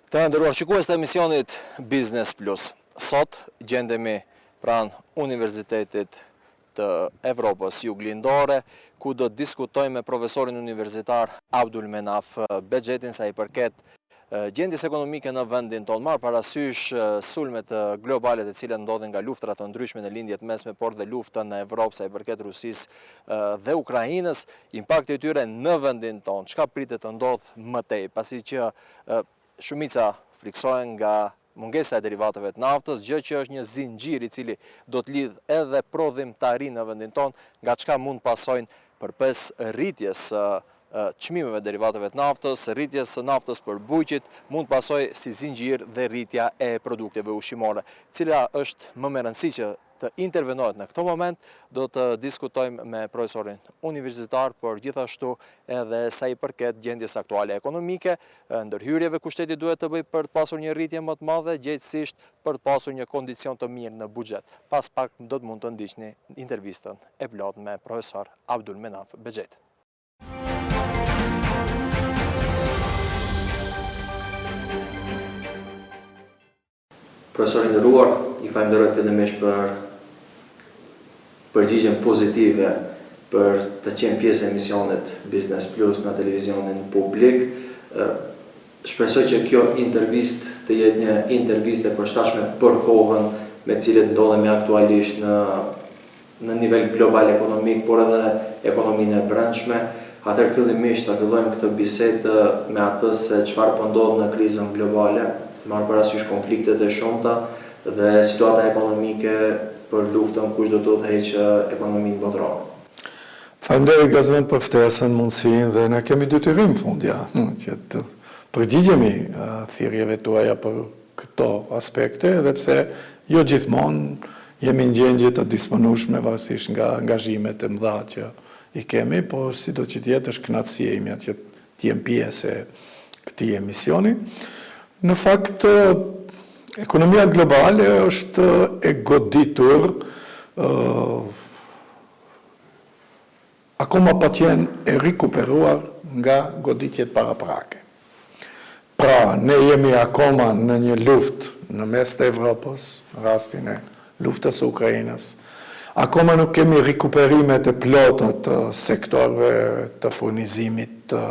Të nderuar shikues të emisionit Biznes Plus, sot gjendemi pranë Universitetit të Evropës Juglindore, ku do të diskutojmë me profesorin universitar Abdul Menaf Bexhetin sa i përket gjendjes ekonomike në vendin tonë, marrë parasysh sulmet globale të cilat ndodhin nga luftëra të ndryshme në Lindje të Mesme, por dhe luftën në Evropë sa i përket Rusisë dhe Ukrainës, impakti i tyre në vendin tonë, çka pritet të ndodhë më tej, pasi që shumica frikësohen nga mungesa e derivateve të naftës, gjë që është një zinxhir i cili do të lidhë edhe prodhimtarinë në vendin tonë, nga çka mund të pasojnë përpos rritjes së çmimeve të derivateve të naftës, rritjes së naftës për bujqit, mund të pasojë si zinxhir dhe rritja e produkteve ushqimore. Cila është më me rëndësi që të intervenohet në këtë moment, do të diskutojmë me profesorin universitar, por gjithashtu edhe sa i përket gjendjes aktuale ekonomike, ndërhyrjeve ku shteti duhet të bëjë për të pasur një rritje më të madhe, gjegjësisht për të pasur një kondicion të mirë në buxhet. Pas pak do të mund të ndiqni intervistën e plotë me profesor Abdul Menaf Bexhetin. Profesor i nderuar, ju falënderoj fillimisht për përgjigjen pozitive për të qenë pjesë e emisionit Biznes Plus në televizionin publik. Shpresoj që kjo intervistë të jetë një intervistë e përshtatshme për kohën me të cilën ndodhemi aktualisht në në nivel global ekonomik, por edhe ekonominë e brendshme, atëherë fillimisht ta fillojmë këtë bisedë me atë se çfarë po ndodh në krizën globale, marrë parasysh konfliktet e shumta dhe situata ekonomike për luftën kush do të udhëheqë ekonominë botërore. Faleminderit Gazmend për ftesën, mundësinë dhe ne kemi detyrim fundja që të përgjigjemi thirrjeve tuaja për këto aspekte, edhe pse jo gjithmonë jemi në gjendje të disponueshme varësisht nga angazhimet e mëdha që i kemi, por sido që të jetë është kënaqësi e imja që të jem pjesë e këtij emisioni. Në fakt, ekonomia globale është e goditur akoma pa qenë e rikuperuar nga goditjet paraprake. Pra, ne jemi akoma në një luftë në mes të Evropës, në rastin e luftës së Ukrainës, akoma nuk kemi rikuperimet e plota të sektorëve të furnizimit të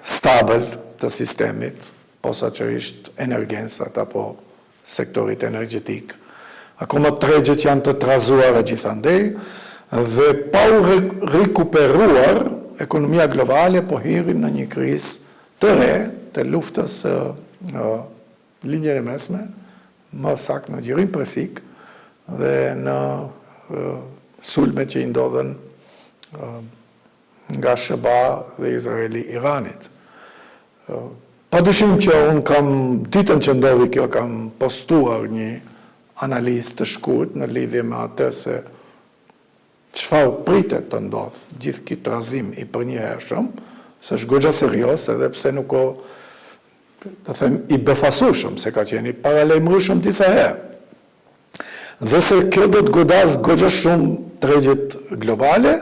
stabël të sistemit, posaçërisht energjensat apo sektorit energjetik. Akoma tregjet janë të trazuara gjithandej dhe pa u rikuperuar, ekonomia globale po hyri në një krizë të re të luftës në Lindjen e Mesme, më saktë në Gjirin Persik dhe në sulmet që i ndodhën nga SHBA dhe Izraeli Iranit. Pa dyshim që unë kam, ditën që ndodhi kjo, kam postuar një analizë të shkurt në lidhje me atë se çfarë pritet të ndodhë gjithë ky trazim i përnjëhershëm, se është goxha serioz edhe pse nuk o, të them, i befasueshëm, se ka qenë i paralajmërueshëm disa herë. Dhe se kjo do të godasë goxha shumë tregjet globale,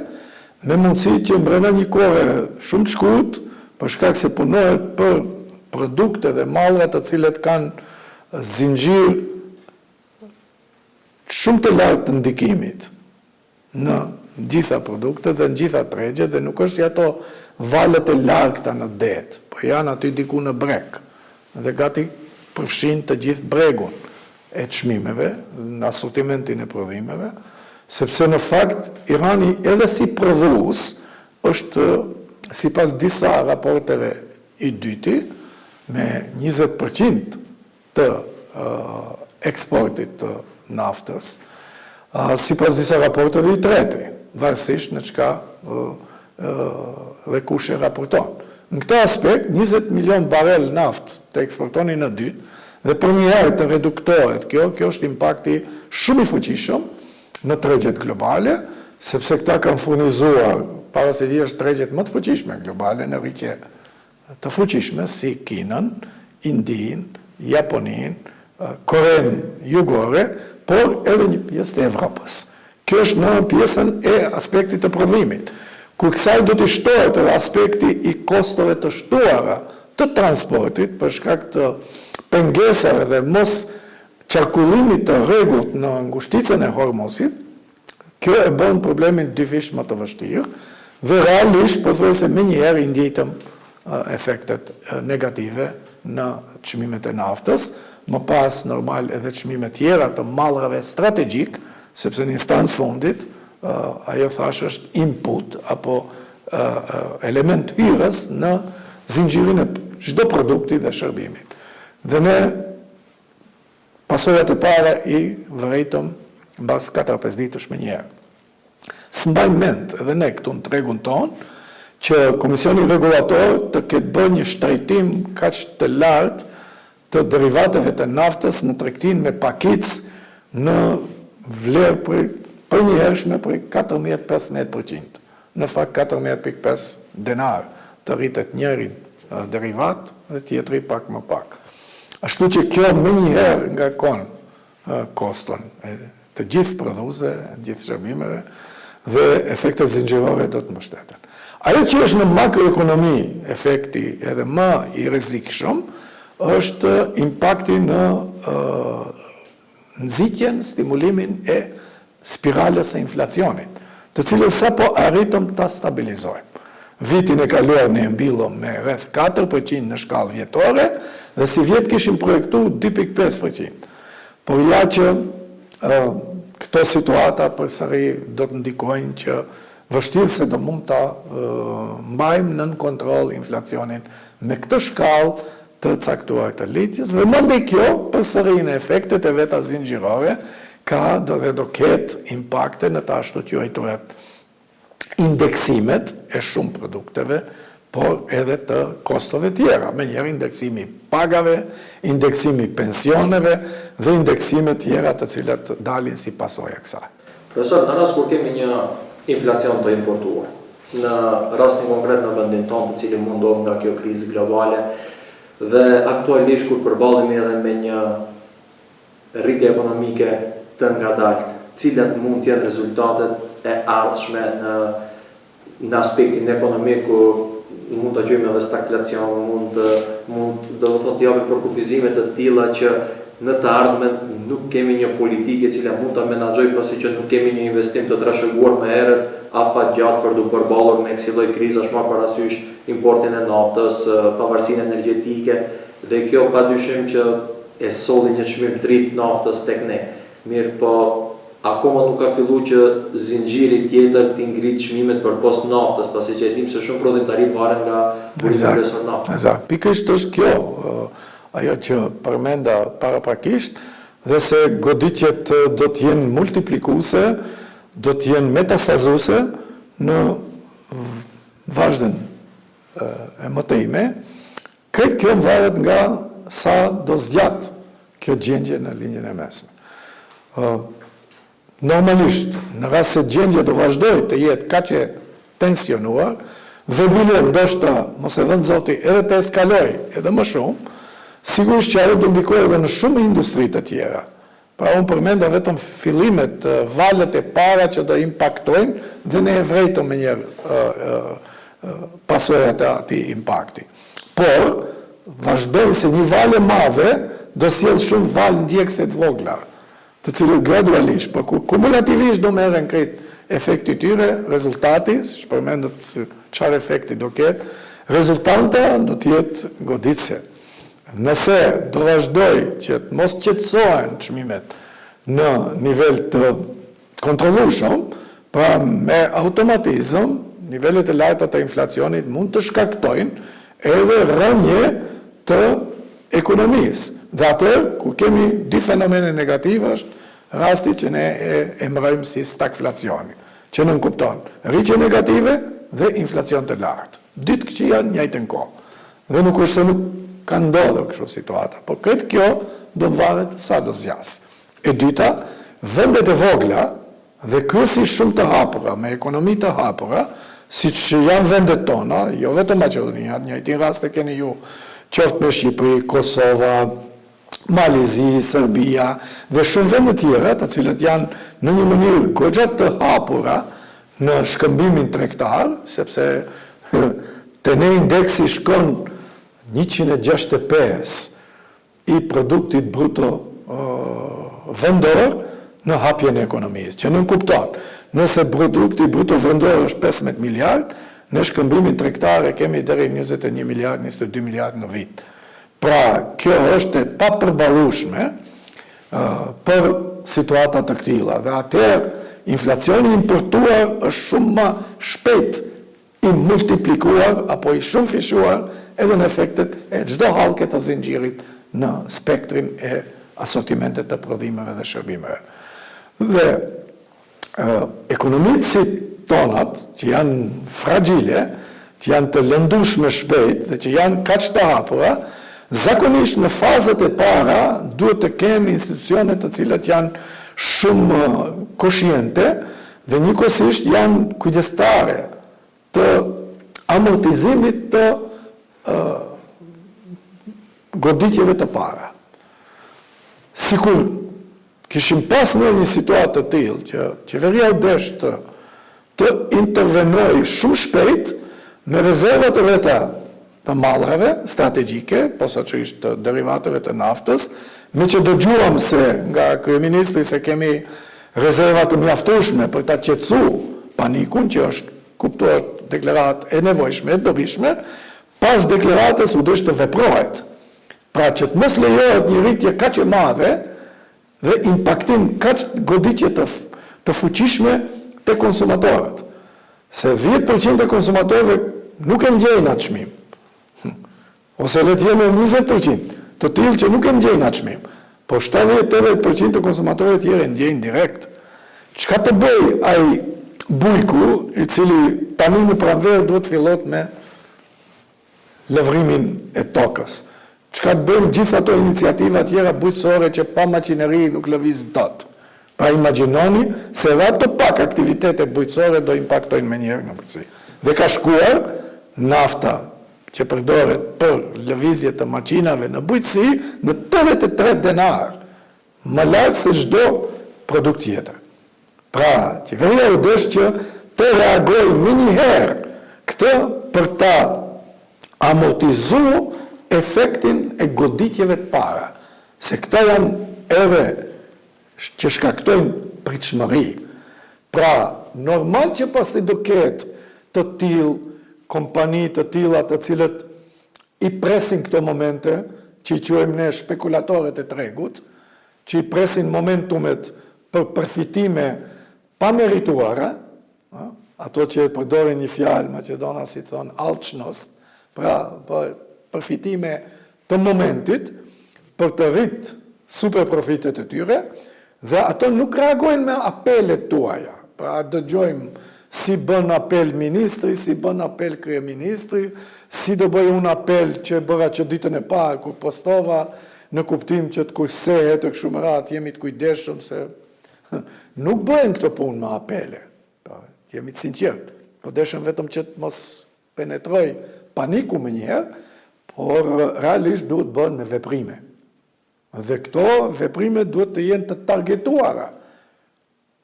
me mundësi që mbrenda një kohe shumë të shkurtë, për shkak se punohet për produkte dhe mallra të cilët kanë zinxhir shumë të lartë të ndikimit. në gjitha produktet dhe në gjitha tregjet dhe nuk është si ato valët e largëta në det, po janë aty diku në breg dhe gati përfshijnë të gjithë bregun e çmimeve, në asortimentin e prodhimeve, sepse në fakt Irani edhe si prodhues është sipas disa raporteve i dyti me 20 për qind të eksportit të naftës, sipas disa raporteve i treti, varësisht në çka dhe kush e raporton. Në këtë aspekt, 20 milion barel naftë të eksportoni në ditë dhe përnjëherë të reduktohet kjo, kjo është impakti shumë i fuqishëm në tregjet globale, sepse këta kanë furnizuar para së gjithash tregjet më të fuqishme globale në rritje të fuqishme si Kinën, Indinë, Japoninë, Korenë Jugore, por edhe një pjesë të Evropës. Kjo është në pjesën e aspektit të prodhimit. Kur kësaj do t'i shtohet edhe aspekti i kostove të shtuara të transportit, për shkak të pengesave dhe mos qarkullimit të rregullt në ngushticën e Hormuzit, kjo e bën problemin dyfish më të vështirë dhe realisht pothuajse menjëherë i ndjejtëm efektet negative në çmimet e naftës, më pas normal edhe çmimet tjera të mallrave strategjikë, sepse në instancë fundit ajo thashë është input apo element hyrës në zinxhirin e çdo produkti dhe shërbimit. Dhe ne pasojat e para i vërejtëm mbas 4-5 ditësh menjëherë. S'mbaj mend edhe ne këtu në tregun tonë që Komisioni Rregullator të ketë bërë një shtrejtim kaq të lartë të derivateve të naftës në tregtinë me pakicë në vlerë prej përnjëhershme prej 14-15 për qind. Në fakt 14.5 denarë të rritet njëri derivat dhe tjetri pak më pak. Ashtu që kjo menjëherë ngarkon koston e të gjithë prodhuesve, të gjithë shërbimeve dhe efektet zinxhirore do të mbështeten. Ajo që është në makroekonomi efekti edhe më i rrezikshëm është impakti në nxitjen, stimulimin e spirales së inflacionit, të cilën sapo arritëm ta stabilizojmë. Vitin e kaluar ne e mbyllëm me rreth 4% në shkallë vjetore dhe sivjet kishim projektu 2.5%. Por ja që këto situata përsëri do të ndikojnë që vështirë se do mund ta mbajmë nën kontroll inflacionin me këtë shkallë të caktuar të rritjes dhe mandej kjo përsëri në efektet e veta zinxhirore ka do dhe do ketë impakte në të ashtuquajturat indeksimet e shumë produkteve, por edhe të kostove tjera, menjëherë indeksimi i pagave, indeksimi i pensioneve dhe indeksime tjera të cilat dalin si pasojë e kësaj. Profesor, në rast kur kemi një inflacion të importuar, në rastin konkret në vendin tonë, të cilin mund nga kjo krizë globale dhe aktualisht kur përballemi edhe me një rritje ekonomike të ngadaltë, cilat mund të jenë rezultatet e ardhshme në në aspektin ekonomik ku mund ta quajmë edhe stagflacion, mund të mund do të thotë të japim përkufizime të tilla që në të ardhmen nuk kemi një politikë e cila mund ta menaxhojë pasi që nuk kemi një investim të trashëguar më herët afatgjatë për t'u përballur me kësi lloj krizash marrë parasysh importin e naftës, pavarësinë energjetike dhe kjo padyshim që e solli një çmim të ri të naftës tek ne. Mirëpo, akoma nuk ka fillu që zinxhiri tjetër t'i ngrit çmimet përpos naftës, pasi që e dimë se shumë prodhimtari varen nga burimi kryesor nafta. Eksakt. Pikërisht është kjo ajo që përmenda paraprakisht dhe se goditjet do të jenë multiplikuese, do të jenë metastazuese në vazhdën e mëtejme. Krejt kjo varet nga sa do zgjat kjo gjendje në Lindjen e Mesme. Normalisht, në rast se gjendja do vazhdojë të jetë kaq e tensionuar, dhe bile ndoshta, mos e dhëntë Zoti, edhe të eskalojë edhe më shumë, sigurisht që ajo do ndikojë edhe në shumë industri të tjera. Pra unë përmenda vetëm fillimet, valët e para që do impaktojnë dhe ne e vrejtëm menjëherë pasojat e atij impakti. Por, vazhdojnë se një valë e madhe do sjellë shumë valë ndjekëse të vogla, të cilët gradualisht, por kur kumulativisht do merren krejt efekti i tyre, rezultati, siç përmendët se çfarë efekti do ketë, rezultanta do të jetë goditëse. Nëse do vazhdojë që të mos qetësohen çmimet në nivel të kontrollueshëm, pra me automatizëm, nivelet e larta të inflacionit mund të shkaktojnë edhe rënie të ekonomisë. Dhe atëherë, kur kemi dy fenomene negative, është rasti që ne e emërojmë si stagflacioni, që nënkupton rritje negative dhe inflacion të lartë. Dy të këqija në njëjtën kohë. Dhe nuk është se nuk ka ndodhur kështu situata, por krejt kjo do varet sa do zgjasë. E dyta, vendet e vogla dhe kryesisht shumë të hapura, me ekonomi të hapura, siç janë vendet tona, jo vetëm Maqedonia, të njëjtin rast e keni ju, qoftë me Shqipëri, Kosova, Mali i Zi, Serbia dhe shumë vende tjera, të cilët janë në një mënyrë goxha të hapura në shkëmbimin tregtar, sepse te ne indeksi shkon 165 i produktit bruto vendor në hapjen e ekonomisë, që nënkupton, nëse produkti bruto vendor është 15 miliard, ne shkëmbimin tregtar e kemi deri 21 miliard, 22 miliard në vit. Pra, kjo është e papërballueshme për situata të këtilla. Dhe atëherë, inflacioni i importuar është shumë më shpejt i multiplikuar apo i shumëfishuar edhe në efektet e çdo hallke të zinxhirit në spektrin e asortimentit të prodhimeve dhe shërbimeve. Dhe ekonomitë si tonat, që janë fragile, që janë të lëndueshme shpejt dhe që janë kaq të hapura, zakonisht në fazat e para duhet të kenë institucione të cilat janë shumë koshiente dhe njëkohësisht janë kujdestare të amortizimit të goditjeve të para. Sikur kishim pas ne një situatë të tillë që qeveria u desh të të intervenojë shumë shpejt me rezervat e veta të mallrave strategjike, posaçërisht të derivateve të naftës, meqë dëgjuam se nga kryeministri se kemi rezerva të mjaftueshme për ta qetësu panikun, që është kuptohet deklaratë e nevojshme, e dobishme, pas deklaratës u desh të veprohet. Pra që të mos lejohet një rritje kaq e madhe dhe impaktim kaq goditje të të fuqishme te konsumatorët. Se 10% e konsumatorëve nuk e ndjejnë atë çmim. Ose le të jemi 20%, të tillë që nuk e ndjejnë atë çmim. Po 70-80% të konsumatorëve tjerë e ndjejnë direkt. Çka të bëj ai bujku, i cili tani në pranverë duhet të fillot me lëvrimin e tokës. Çka të bëjmë gjithë ato iniciativa tjera bujqësore që pa makineri nuk lëviz dot. Pra imagjinoni se edhe ato pak aktivitete bujqësore do impaktojnë menjëherë në bujqësi. Dhe ka shkuar nafta që përdoret për lëvizje të makinave në bujqësi në 83 denar, më lart se çdo produkt tjetër. Pra, qeveria u desh që të reagojë menjëherë këtë për ta amortizu efektin e goditjeve të para, se këta janë edhe që shkaktojnë pritshmëri. Pra, normal që pasi do ketë të tillë kompani të tilla të cilët i presin këto momente, që i quajmë ne spekulatorët e tregut, që i presin momentumet për përfitime pa merituara, ato që e përdorin një fjalë maqedonasit thonë alçnost, pra për përfitime të momentit, për të rrit super profitet e tyre, dhe ato nuk reagojnë me apelet tuaja. Pra dëgjojmë si bën apel ministri, si bën apel kryeministri, si do bëj unë apel që e bëra që ditën e parë kur postova në kuptim që të kursehet e kështu me radhë, jemi të kujdesshëm se nuk bëhen këto punë me apele. Po, jemi të sinqertë. Po deshëm vetëm që të mos penetroj paniku menjëherë, por realisht duhet bëhen me veprime. Dhe këto veprime duhet të jenë të targetuara,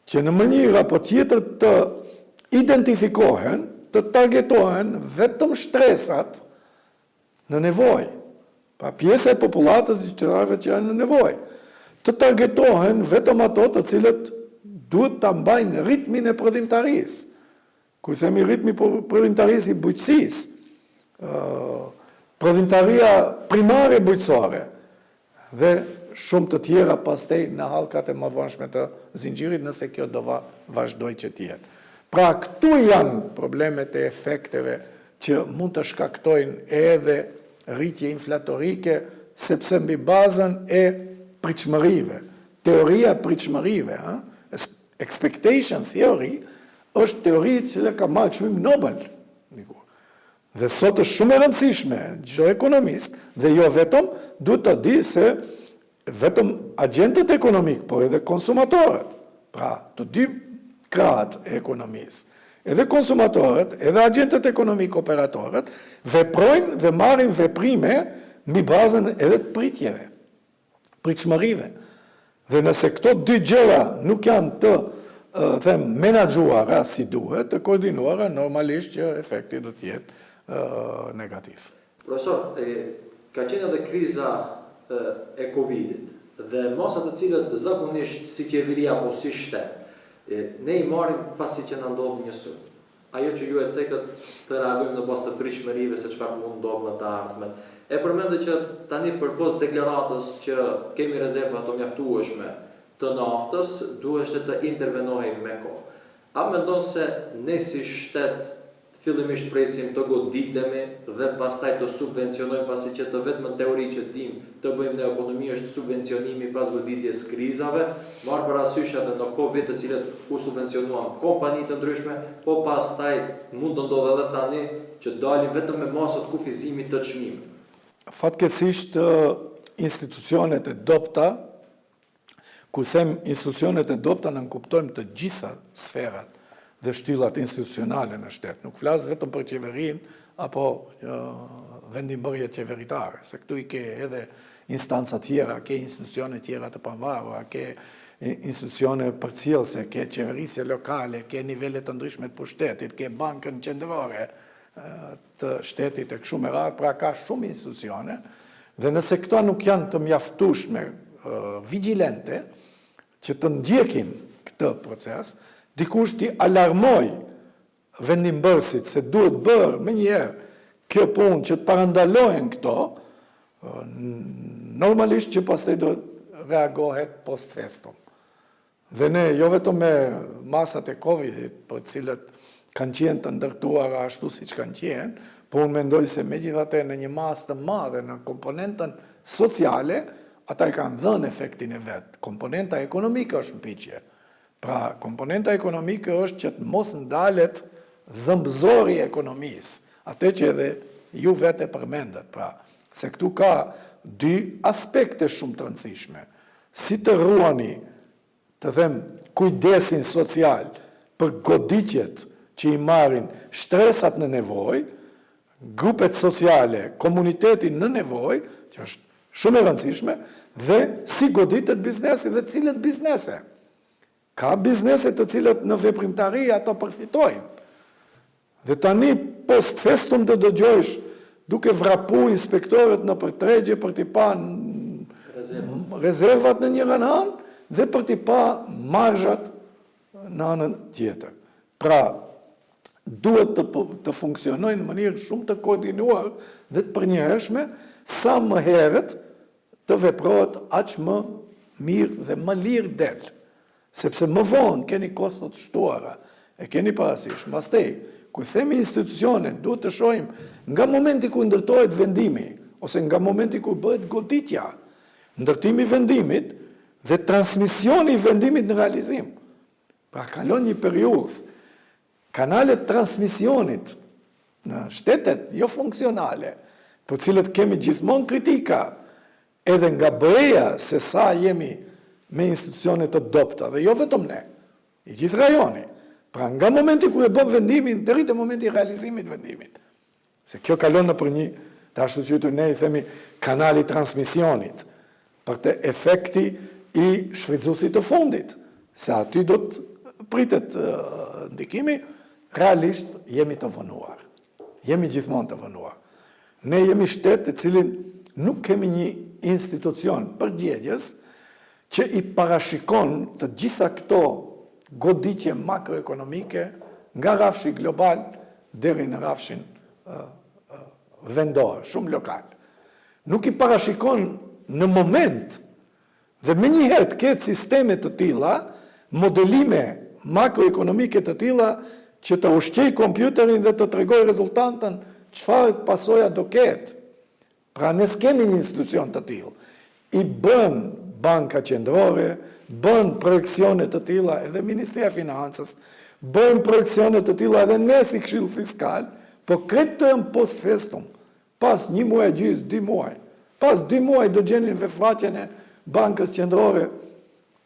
që në mënyrë apo tjetër të identifikohen, të targetohen vetëm shtresat në nevojë. Pra pjesa e popullatës dhe qytetarëve që janë në nevojë. Të targetohen vetëm ato të cilët duhet ta mbajnë ritmin e prodhimtarisë. Kur themi ritmi prodhimtarisë i bujqësisë, prodhimtaria primare bujqësore dhe shumë të tjera pastaj në hallkat e mëvonshme të zinxhirit nëse kjo do va vazhdoj që të jetë. Pra këtu janë problemet e efekteve që mund të shkaktojnë edhe rritje inflatorike sepse mbi bazën e pritshmërive, teoria e pritshmërive, ha? Expectation theory është teori e cila ka marrë çmim Nobel dikur. Dhe sot është shumë e rëndësishme, çdo ekonomist dhe jo vetëm duhet ta di se vetëm agjentët ekonomik, por edhe konsumatorët, pra të dy krahët e ekonomisë, edhe konsumatorët, edhe agjentët ekonomik operatorët veprojnë dhe marrin veprime mbi bazën edhe të pritjeve. Pritshmërive. Dhe nëse këto dy gjëra nuk janë të them menaxhuara si duhet, të koordinuara, normalisht që efekti do të jetë negativ. Profesor, ka qenë edhe kriza e Covidit dhe masat të cilat zakonisht si qeveri apo si shtet ne i marrim pasi që na ndodh një sulm. Ajo që ju e cekët të reagojmë në bazë të pritshmërive se çfarë mund ndodhë në të ardhmen. E përmendët që tani përpos deklaratës që kemi rezerva të mjaftueshme të naftës, duheshte të intervenohej me kohë. A mendon se ne si shtet fillimisht presim të goditemi dhe pastaj të subvencionojmë pasi që të vetmën teori që dimë të bëjmë në ekonomi është subvencionimi pas goditjes krizave, marrë parasysh edhe në Covid të cilët u subvencionuan kompani të ndryshme, po pastaj mund të ndodhë edhe tani që dalim vetëm me masat kufizimit të çmimeve. Fatkeqësisht institucionet e dobëta Kur them institucionet e dobëta nënkuptojmë të gjitha sferat dhe shtyllat institucionale në shtet. Nuk flas vetëm për qeverinë apo vendimbërjet qeveritare, se këtu i ke edhe instanca tjera, ke institucione tjera të pavarura, ke institucione përcjellëse, ke qeverisje lokale, ke nivele të ndryshme të pushtetit, ke bankën qendrore, të shtetit e kështu me radhë, pra ka shumë institucione, dhe nëse këto nuk janë të mjaftueshme vigjilente, që të ndjekin këtë proces, dikush t'i alarmojë vendimbërësit se duhet bërë menjëherë kjo punë që të parandalohen këto, normalisht që pastaj do reagohet post festum. Dhe ne jo vetëm me masat e Covidit, për të cilat kanë qenë të ndërtuara ashtu siç kanë qenë, po unë mendoj se megjithatë në një masë të madhe në komponentën sociale, ata e kanë dhënë efektin e vet. Komponenta ekonomike është në pyetje. Pra, komponenta ekonomike është që të mos ndalet dhëmbëzori i ekonomisë, atë që edhe ju vetë e përmendët. Pra, se këtu ka dy aspekte shumë të rëndësishme. Si të ruani, të them, kujdesin social për goditjet që i marrin shtresat në nevojë, grupet sociale, komuniteti në nevojë, që është shumë e rëndësishme, dhe si goditet biznesi dhe cilët biznese. Ka biznese të cilët në veprimtari ato përfitojnë. Dhe tani post festum të dëgjojsh duke vrapu inspektorët nëpër tregje për t'i pa rezervat në njërën anë dhe për t'i pa marzhat në anën tjetër. Pra, duhet të, të funksionojnë në mënyrë shumë të koordinuar dhe të përnjëhershme sa më herët të veprohet aq më mirë dhe më lirë del. Sepse më vonë keni kosto të shtuara. E keni parasysh. Mbastej, kur themi institucione, duhet të shohim nga momenti kur ndërtohet vendimi, ose nga momenti kur bëhet goditja, ndërtimi i vendimit dhe transmisioni i vendimit në realizim. Pra kalon një periudhë. Kanalet transmisionit në shtetet jo funksionale, për cilët kemi gjithmonë kritika, edhe nga BE-ja se sa jemi me institucione të dobëta dhe jo vetëm ne, i gjithë rajoni. Pra nga momenti kur e bën vendimin deri te momenti i realizimit të vendimit. Se kjo kalon nëpër një, të ashtuquajtur ne i themi kanali i transmisionit, për te efekti i shfrytëzuesit të fundit, se aty do të pritet ndikimi, realisht jemi të vonuar. Jemi gjithmonë të vonuar. Ne jemi shtet të cilin nuk kemi një institucion përgjegjës që i parashikon të gjitha këto goditje makroekonomike nga rrafshi global deri në rrafshin vendor, shumë lokal. Nuk i parashikon në moment dhe menjëherë të ketë sisteme të tilla, modelime makroekonomike të tilla që të ushqejë kompjuterin dhe të tregojë rezultantën çfarë pasoja do ketë. Pra ne s'kemi një institucion të tillë. I bën Banka Qendrore, bën projeksione të tilla edhe Ministria e Financës, bën projeksione të tilla edhe ne si Këshill Fiskal, po krejt këto janë post festum. Pas një muaj e gjysë, dy muaj. Pas dy muaj do gjeni në webfaqen e Bankës Qendrore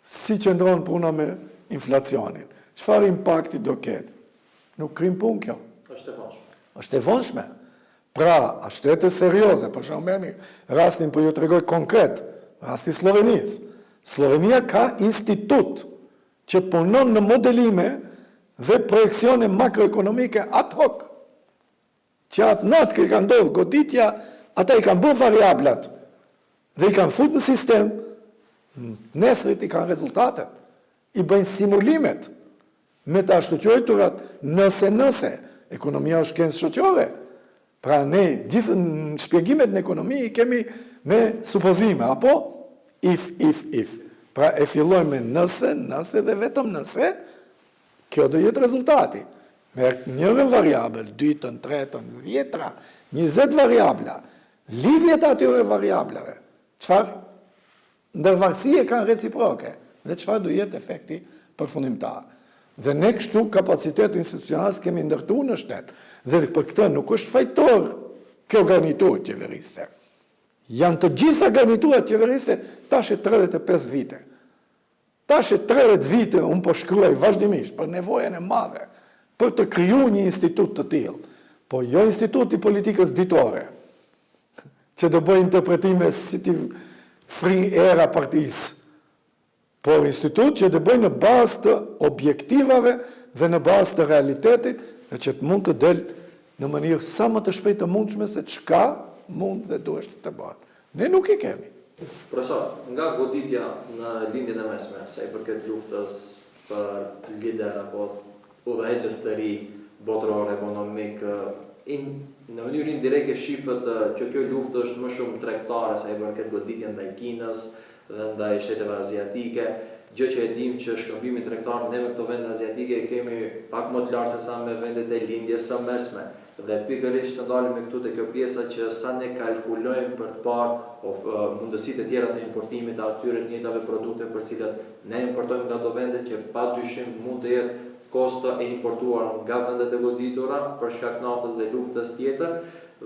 si qëndron puna me inflacionin. Çfarë impakti do ketë? Nuk kryen punë kjo. Është e vonshme. Është e vonshme. Pra, a shtete serioze, për shembull merrni rastin po ju tregoj konkret, rasti i Sllovenisë. Sllovenia ka institut që punon në modelime dhe projeksione makroekonomike ad hoc. Që atë natë që ka ndodhë goditja, ata i kanë bërë variablat dhe i kanë fut në sistem, nesrit i kanë rezultatet, i bëjnë simulimet me të ashtuquajturat nëse nëse, ekonomia është shkencë shoqërore, pra ne gjithë shpjegimet në ekonomi i kemi me supozime, apo if, if, if. Pra e fillojmë me nëse, nëse dhe vetëm nëse, kjo do jetë rezultati. Merr njërën variabël, dytën, tretën, dhjetra, 20 variabla, lidhjet e atyre variablave, çfarë ndërvarësie kanë reciproke dhe çfarë do jetë efekti përfundimtar. Dhe ne kështu kapacitet institucional s'kemi ndërtu në shtet. Dhe për këtë nuk është fajtor kjo garniturë qeverisëse. Janë të gjitha garniturat qeverisëse tash e 35 vite. Tash e 30 vite unë po shkruaj vazhdimisht për nevojën e madhe për të kriju një institut të tillë, po jo institut i politikës ditore, që do bëjë interpretime si t'i fryjë era partisë, por institut që do bëjë në bazë të objektivave dhe në bazë të realitetit dhe që të mund të del në mënyrë sa më të shpejtë të mundshme se çka mund dhe duhet të bëhet. Ne nuk e kemi. Profesor, nga goditja në Lindjen e Mesme, sa i përket luftës për lider apo udhëheqës të ri botëror ekonomik, in, në mënyrë indirekte shifet që kjo luftë është më shumë tregtare sa i përket goditjen ndaj Kinës dhe ndaj shteteve aziatike, gjë që e dimë që shkëmbimin tregtar ne me këto vende aziatike e kemi pak më të lartë se sa me vendet e Lindjes së Mesme. Dhe pikërisht të ndalemi këtu te kjo pjesa që sa ne kalkulojmë për të parë of, mundësitë e tjera të importimit të atyre të njëjtave produkte për cilat ne importojmë nga ato vende që pa dyshim mund të jetë kosto e importuar nga vendet e goditura për shkak naftës dhe luftës tjetër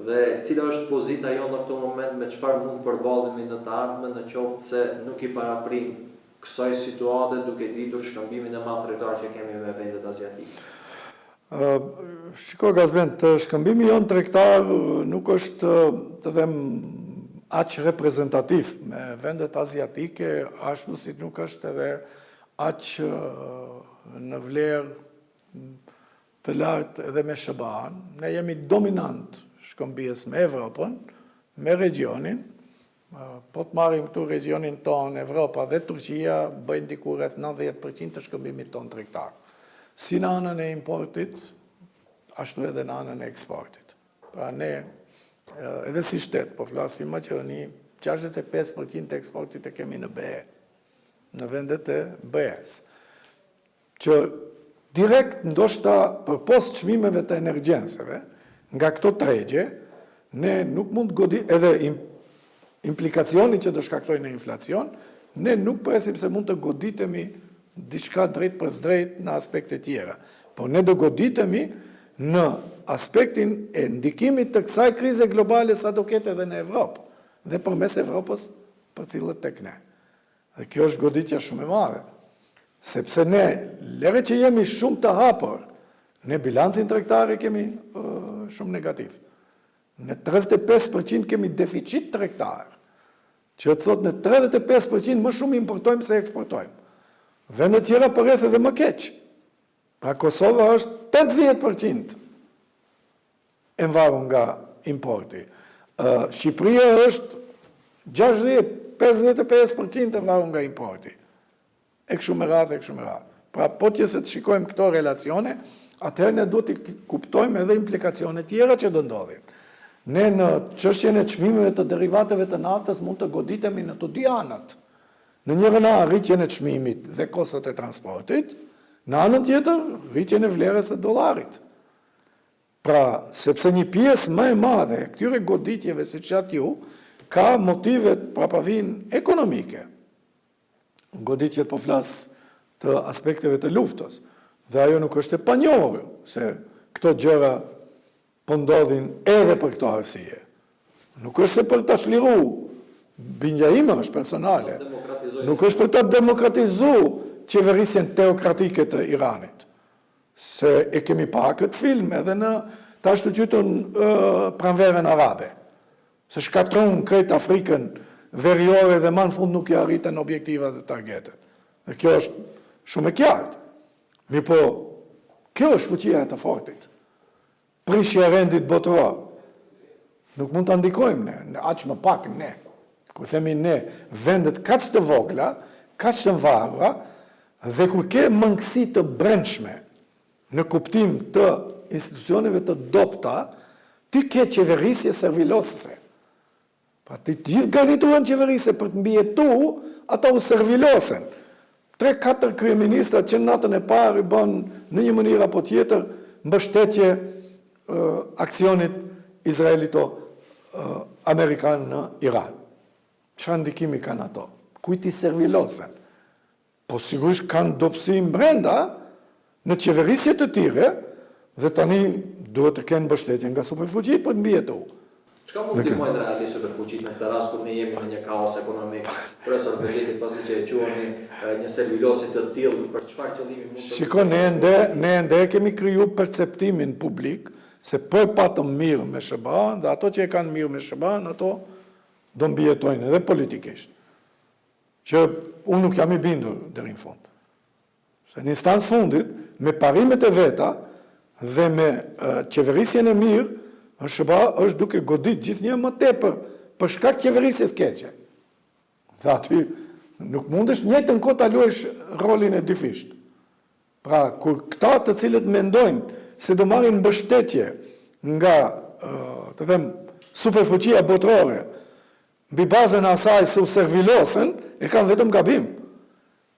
dhe cila është pozita jonë në këtë moment me çfarë mund përballemi në të ardhmen në qoftë se nuk i paraprijmë kësaj situate duke ditur shkëmbimin e madh tregtar që kemi me vendet aziatike? Shiko Gazmend, shkëmbimi jonë tregtar nuk është, të them, aq reprezentativ me vendet aziatike, ashtu si nuk është edhe aq në vlerë të lartë edhe me SHBA-n. Ne jemi dominant shkëmbyes me Evropën, me regionin, Po të marrim këtu regionin tonë, Evropa dhe Turqia bëjnë diku rreth 90% të shkëmbimit tonë tregtar. Si në anën e importit, ashtu edhe në anën e eksportit. Pra ne, edhe si shtet, po flasim Maqedoni, 65% të eksportit e kemi në BE, në vendet e BE-së. Që direkt ndoshta përpos çmimeve të energjenseve, nga këto tregje, ne nuk mund të godi edhe implikacioni që do shkaktojë në inflacion, ne nuk presim se mund të goditemi diçka drejtpërsëdrejt në aspekte tjera. Por ne do goditemi në aspektin e ndikimit të kësaj krize globale sa do ketë edhe në Evropë dhe përmes Evropës përcillet tek ne. Dhe kjo është goditja shumë e madhe. Sepse ne, lere që jemi shumë të hapur, ne bilancin tregtar e kemi shumë negativ. Ne 35% kemi deficit tregtar, që të thotë ne 35% më shumë importojmë se eksportojmë. Vendet tjera përreth edhe më keq. Pra Kosova është 80% e varur nga importi. Shqipëria është 60, 55% e varur nga importi. E kështu me radhë, e kështu me radhë. Pra, po qe se të shikojmë këto relacione, atëherë ne duhet të kuptojmë edhe implikacione tjera që do ndodhin. Ne në çështjen e çmimeve të derivateve të naftës mund të goditemi në të dy anët. Në njërën anë rritjen e çmimit dhe kostot e transportit, në anën tjetër rritjen e vlerës së dollarit. Pra, sepse një pjesë më e madhe e këtyre goditjeve, siç thatë ju, ka motivet prapavijnë ekonomike. Goditjet po flas të aspekteve të luftës. Dhe ajo nuk është e panjohur se këto gjëra po ndodhin edhe për këto arsye. Nuk është se për ta çliru, bindja ime është personale. Nuk është për ta demokratizu qeverisjen teokratike të Iranit. Se e kemi pa këtë film edhe në të ashtuquajturën pranverën arabe. Se shkatërruan krejt Afrikën veriore dhe ma në fund nuk i arritën objektivat dhe targetet. Dhe kjo është shumë e qartë. Mirëpo, kjo është fuqia e të fortit. Prishja e rendit botëror. Nuk mund ta ndikojmë ne, ne aq më pak ne. Kur themi ne, vendet kaq të vogla, kaq të varura dhe kur ke mangësi të brendshme në kuptim të institucioneve të dobëta, ti ke qeverisje servilosëse. Pra të gjithë garniturën qeverisëse për të mbijetu, ata u servilosen. Tre, katër kryeministra që natën e parë i bënë në një mënyrë apo tjetër mbështetje aksionit izraelito-amerikan në Iran. Çfarë ndikimi kanë ato? Kujt i servilosen? Po sigurisht kanë dobësi mbrenda në qeverisje të tyre dhe tani duhet të kenë mbështetje nga superfuqitë për të mbijetu. Çka mund të ndihmojnë realisht superfuqitë në këtë rast kur ne jemi në një kaos ekonomik? Profesor Bexheti pasi që e quani një servilosje të tillë për çfarë qëllimi mund të Shiko ne ende ne ende e kemi kriju perceptimin publik se po e patëm mirë me SHBA-në dhe ato që e kanë mirë me SHBA-në ato do mbijetojnë edhe politikisht. Që unë nuk jam i bindur deri në fund. Se në instancë fundit, me parimet e veta dhe me qeverisjen e mirë, SHBA është duke godit gjithnjë më tepër për shkak qeverisjes keqe. Dhe aty nuk mundesh njëjtën kohë ta luash rolin e dyfishtë. Pra, kur këta të cilët mendojnë se do marrin mbështetje nga, të them, superfuqia botërore, Mbi bazën e asaj se u servilosen, e kanë vetëm gabim.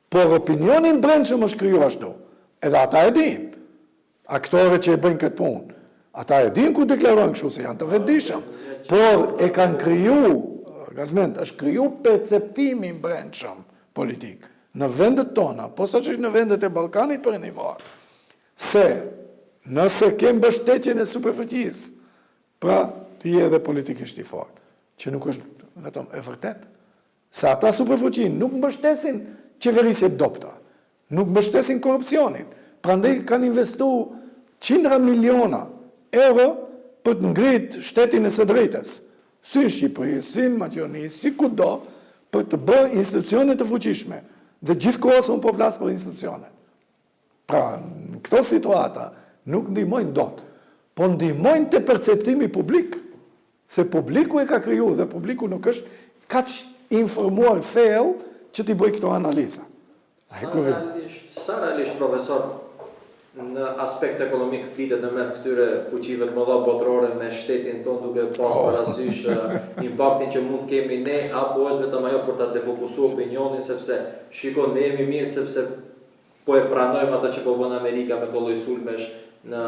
Por opinioni i brendshëm është kriju ashtu. Edhe ata e dinë. Aktorët që e bëjnë këtë punë. Ata e dinë kur deklarojnë kështu se janë të vetëdijshëm. Por e kanë kriju, Gazmend, është kriju perceptimi i brendshëm politik në vendet tona, posaçërisht në vendet e Ballkanit Perëndimor, se nëse ke mbështetjen e superfuqisë, Pra, ti je edhe politikisht i fortë, që nuk është vetëm e vërtetë, se ata superfuqi nuk mbështesin qeverisje të dobëta, nuk mbështesin korrupsionin, prandaj kanë investu qindra miliona euro për të ngrit shtetin e së drejtës, si në Shqipëri, si në Maqedoni, si kudo, për të bërë institucione të fuqishme. Dhe gjithë kohës unë po flas për institucionet. Pra, në këto situata nuk ndihmojnë dot, po ndihmojnë te perceptimi publik, se publiku e ka kriju dhe publiku nuk është kaq i informuar thellë që t'i bëjë këto analiza. Sa realisht, sa realisht profesor në aspekt ekonomik flitet në mes këtyre fuqive të mëdha botërore me shtetin tonë duke pas oh. parasysh impaktin që mund të kemi ne apo është vetëm ajo për ta defokusuar opinionin sepse shiko ne jemi mirë sepse Po e pranojmë atë që po bën Amerika me këto lloj sulmesh në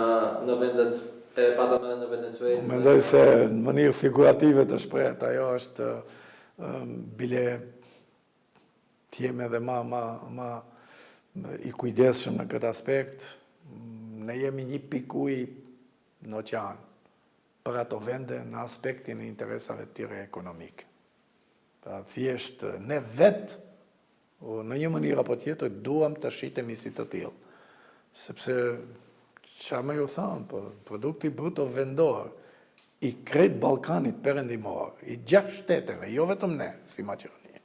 në vendet e patëm edhe në Venezuelë. Unë mendoj se në mënyrë figurative të shprehet ajo është bile të jem edhe ma ma ma i kujdesshëm në këtë aspekt, ne jemi një pikë ujë në oqean për ato vende në aspektin e interesave të tyre ekonomike. Pra thjesht ne vetë Në një mënyrë apo tjetër duam të shitemi si të tillë. Sepse ça me ju thanë, po, produkti bruto vendor i krejt Ballkanit Perëndimor, i gjashtë shteteve, jo vetëm ne si Maqedoni,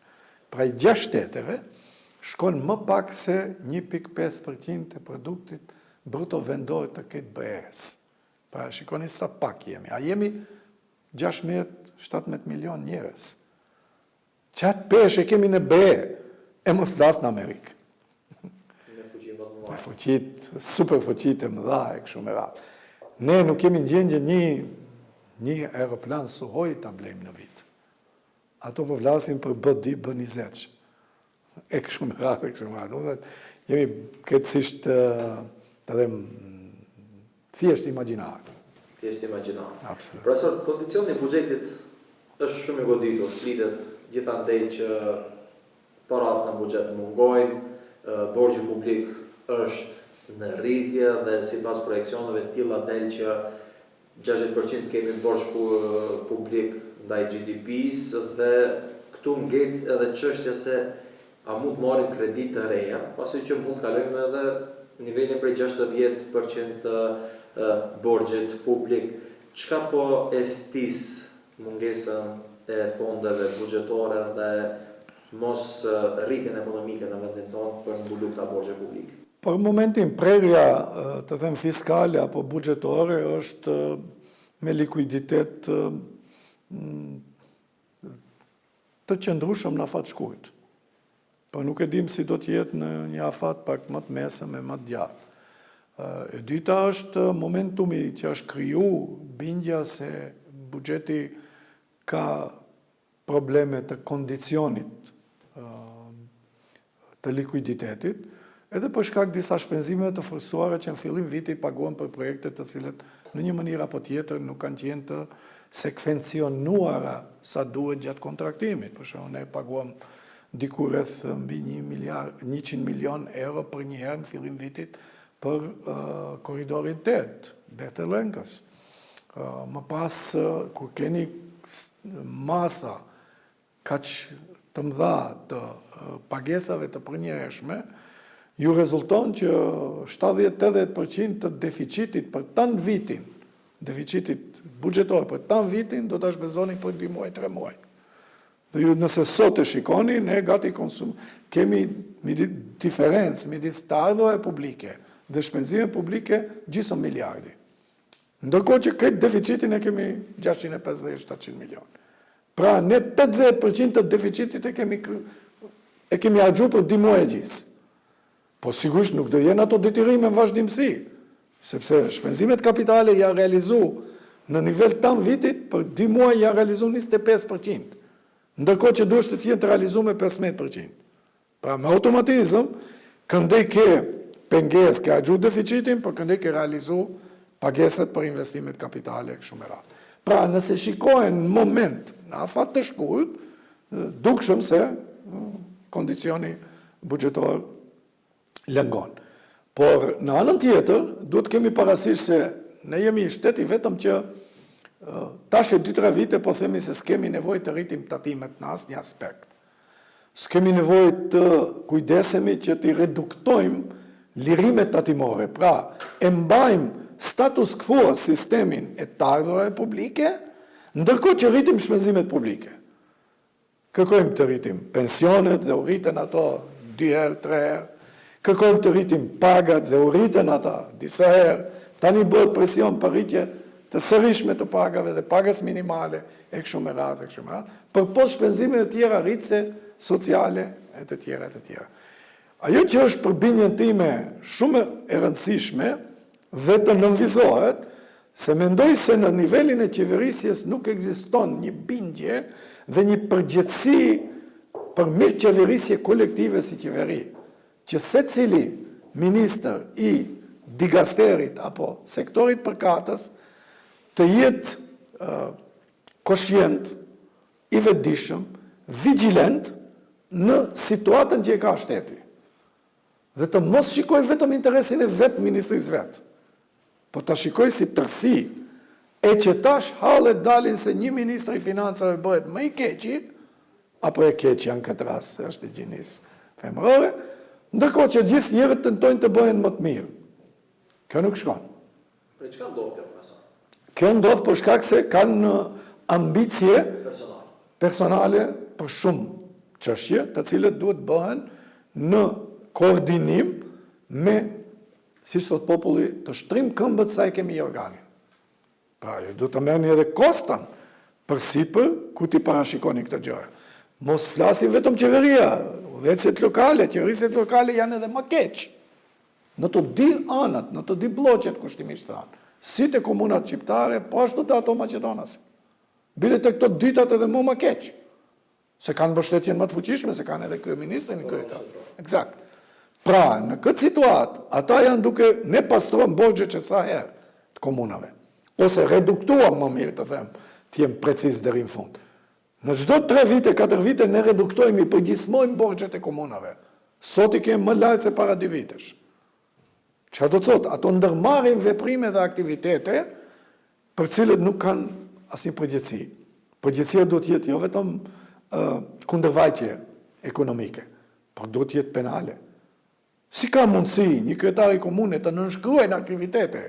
pra i gjashtë shteteve shkon më pak se 1.5% e produktit bruto vendor të krejt BE-së. Pra shikoni sa pak jemi. A jemi 16-17 milion njerëz. Qatë peshë e kemi në BE, e mos flas në Amerikë. Me fuqitë më të mëdha. Me fuqitë, superfuqitë e mëdha e kështu me radhë. Ne nuk jemi në gjendje një, një aeroplan Suhoi ta blejmë në vit. Ato po flasin për B2, B20. E kështu me radhë, e kështu me radhë. Domethënë, jemi krejtësisht, të them, Thjesht imagjinar. Thjesht imagjinar. Absolut. Profesor, kondicioni i buxhetit është shumë i goditur, flitet gjithandej që paratë në buxhet mungojnë, borxhi publik është në rritje dhe sipas projeksioneve të tilla del që 60 për qind kemi borxh publik ndaj GDP-së dhe këtu ngec edhe çështja se a mund të marrim kredi të reja, pasi që mund të kalojmë edhe nivelin prej 60 për qind të borxhit publik. Çka po e stis mungesën e fondeve buxhetore dhe mos rritjen ekonomike në vendin tonë për të mbulu këta borxhe publike? Për momentin prerja, të them fiskale apo buxhetore është me likuiditet të qëndrueshëm në afat shkurt. Po nuk e dim si do të jetë në një afat pak më të mesëm e më të gjatë. E dyta është momentumi që është kriju bindja se buxheti ka probleme të kondicionit të likuiditetit, edhe për shkak disa shpenzimeve të forcuara që në fillim viti paguhen për projekte të cilët në një mënyrë apo tjetër nuk kanë qenë të sekvencionuara sa duhet gjatë kontraktimit. Për shembull, ne paguam diku rreth mbi 1 miliard, 100 milion euro për një herë në fillim vitit për korridorin 8, Bechtel-Enkas. Më pas, kur keni masa kaq të mëdha të pagesave të përnjëhershme, ju rezulton që 70-80% të deficitit për tanë vitin, deficitit buxhetor për tanë vitin, do ta shpenzoni për 2 muaj, 3 muaj. Dhe ju nëse sot e shikoni, ne gati konsum, kemi diferencë midis të ardhurave publike dhe shpenzime publike gjysmë miliardi. Ndërkohë që këtë deficitin e kemi 650-700 milion. Pra, ne 80% të deficitit e kemi, e kemi harxhu për 2 muaj e gjysë. Po sigurisht nuk do jenë ato detyrime në vazhdimësi, sepse shpenzimet kapitale janë realizu në nivel tanë vitit, për 2 muaj janë realizu 25%, ndërkohë që duhet të jenë të realizu me 15%. Pra me automatizëm, këndej ke pengesë, ke harxhu deficitin, por këndej ke realizu pagesat për investimet kapitale, kështu me radhë. Pra, nëse shikohen në moment, në afat të shkurt, dukshëm se kondicioni buxhetor lëngon. Por, në anën tjetër, duhet kemi parasysh se ne jemi shteti vetëm që tash e 2-3 vite po themi se s'kemi nevojë të rritim tatimet në asnjë aspekt. S'kemi nevojë të kujdesemi që t'i reduktojmë lirimet tatimore. Pra, e mbajmë status quo sistemin e të ardhurave publike, ndërkohë që rritim shpenzimet publike. Kërkojmë të rritim pensionet dhe u rritën ato 2 herë, 3 herë. Kërkojmë të rritim pagat dhe u rritën ata disa herë. Tani bëhet presion për rritje të sërishme të pagave dhe pagës minimale e kështu me radhë, e kështu me radhë, përpos shpenzimeve të tjera rritëse, sociale e të tjera e të tjera. Ajo që është për bindjen time shumë e rëndësishme dhe të nënvizohet, se mendoj se në nivelin e qeverisjes nuk ekziston një bindje dhe një përgjegjësi për mirëqeverisje kolektive si qeveri, që secili ministër i dikasterit apo sektorit përkatës të jetë koshient, i vetëdijshëm, vigjilent në situatën që e ka shteti. Dhe të mos shikoj vetëm interesin e vetë ministrisë vetë, po ta shikoj si tërësi, e që tash hallet dalin se një ministri i financave bëhet më i keqi, apo e keqja në këtë rast, se është e gjinisë femërore, ndërkohë që gjithë tjerët tentojnë të bëhen më të mirë. Kjo nuk shkon. Për çka ndodh kjo, profesor? Kjo ndodh për shkak se kanë ambicie personale, personale për shumë çështje, të cilët duhet bëhen në koordinim me, siç thot populli, të shtrim këmbët sa e kemi jorganin. Pra, ju duhet të merrni edhe koston përsipër ku t'i parashikoni këto gjëra. Mos flasim vetëm qeveria, udhëheqësit lokale, qeverisjet lokale janë edhe më keq. Në të dy anët, në të dy blloqet kushtimisht thanë, si te komunat shqiptare, po ashtu te ato maqedonase. Bile te këto dytat edhe më më keq. Se kanë mbështetjen më të fuqishme, se kanë edhe kryeministrin në krye të. Eksakt. Pra, në këtë situatë, ata janë duke ne pastruam borxhe që sa herë të komunave. Ose reduktuam më mirë të them, të jem preciz deri në fund. Në çdo 3 vite, 4 vite ne reduktojmë, i përgjysmojmë borxhet e komunave. Sot i kemi më lart se para 2 vitesh. Çka do të thotë? Ato ndërmarrin veprime dhe aktivitete për cilët nuk kanë asnjë përgjegjësi. Përgjegjësia duhet të jetë jo vetëm kundërvajtje ekonomike, por duhet të jetë penale. Si ka mundësi një kryetar i komune të nënshkruajë në aktivitete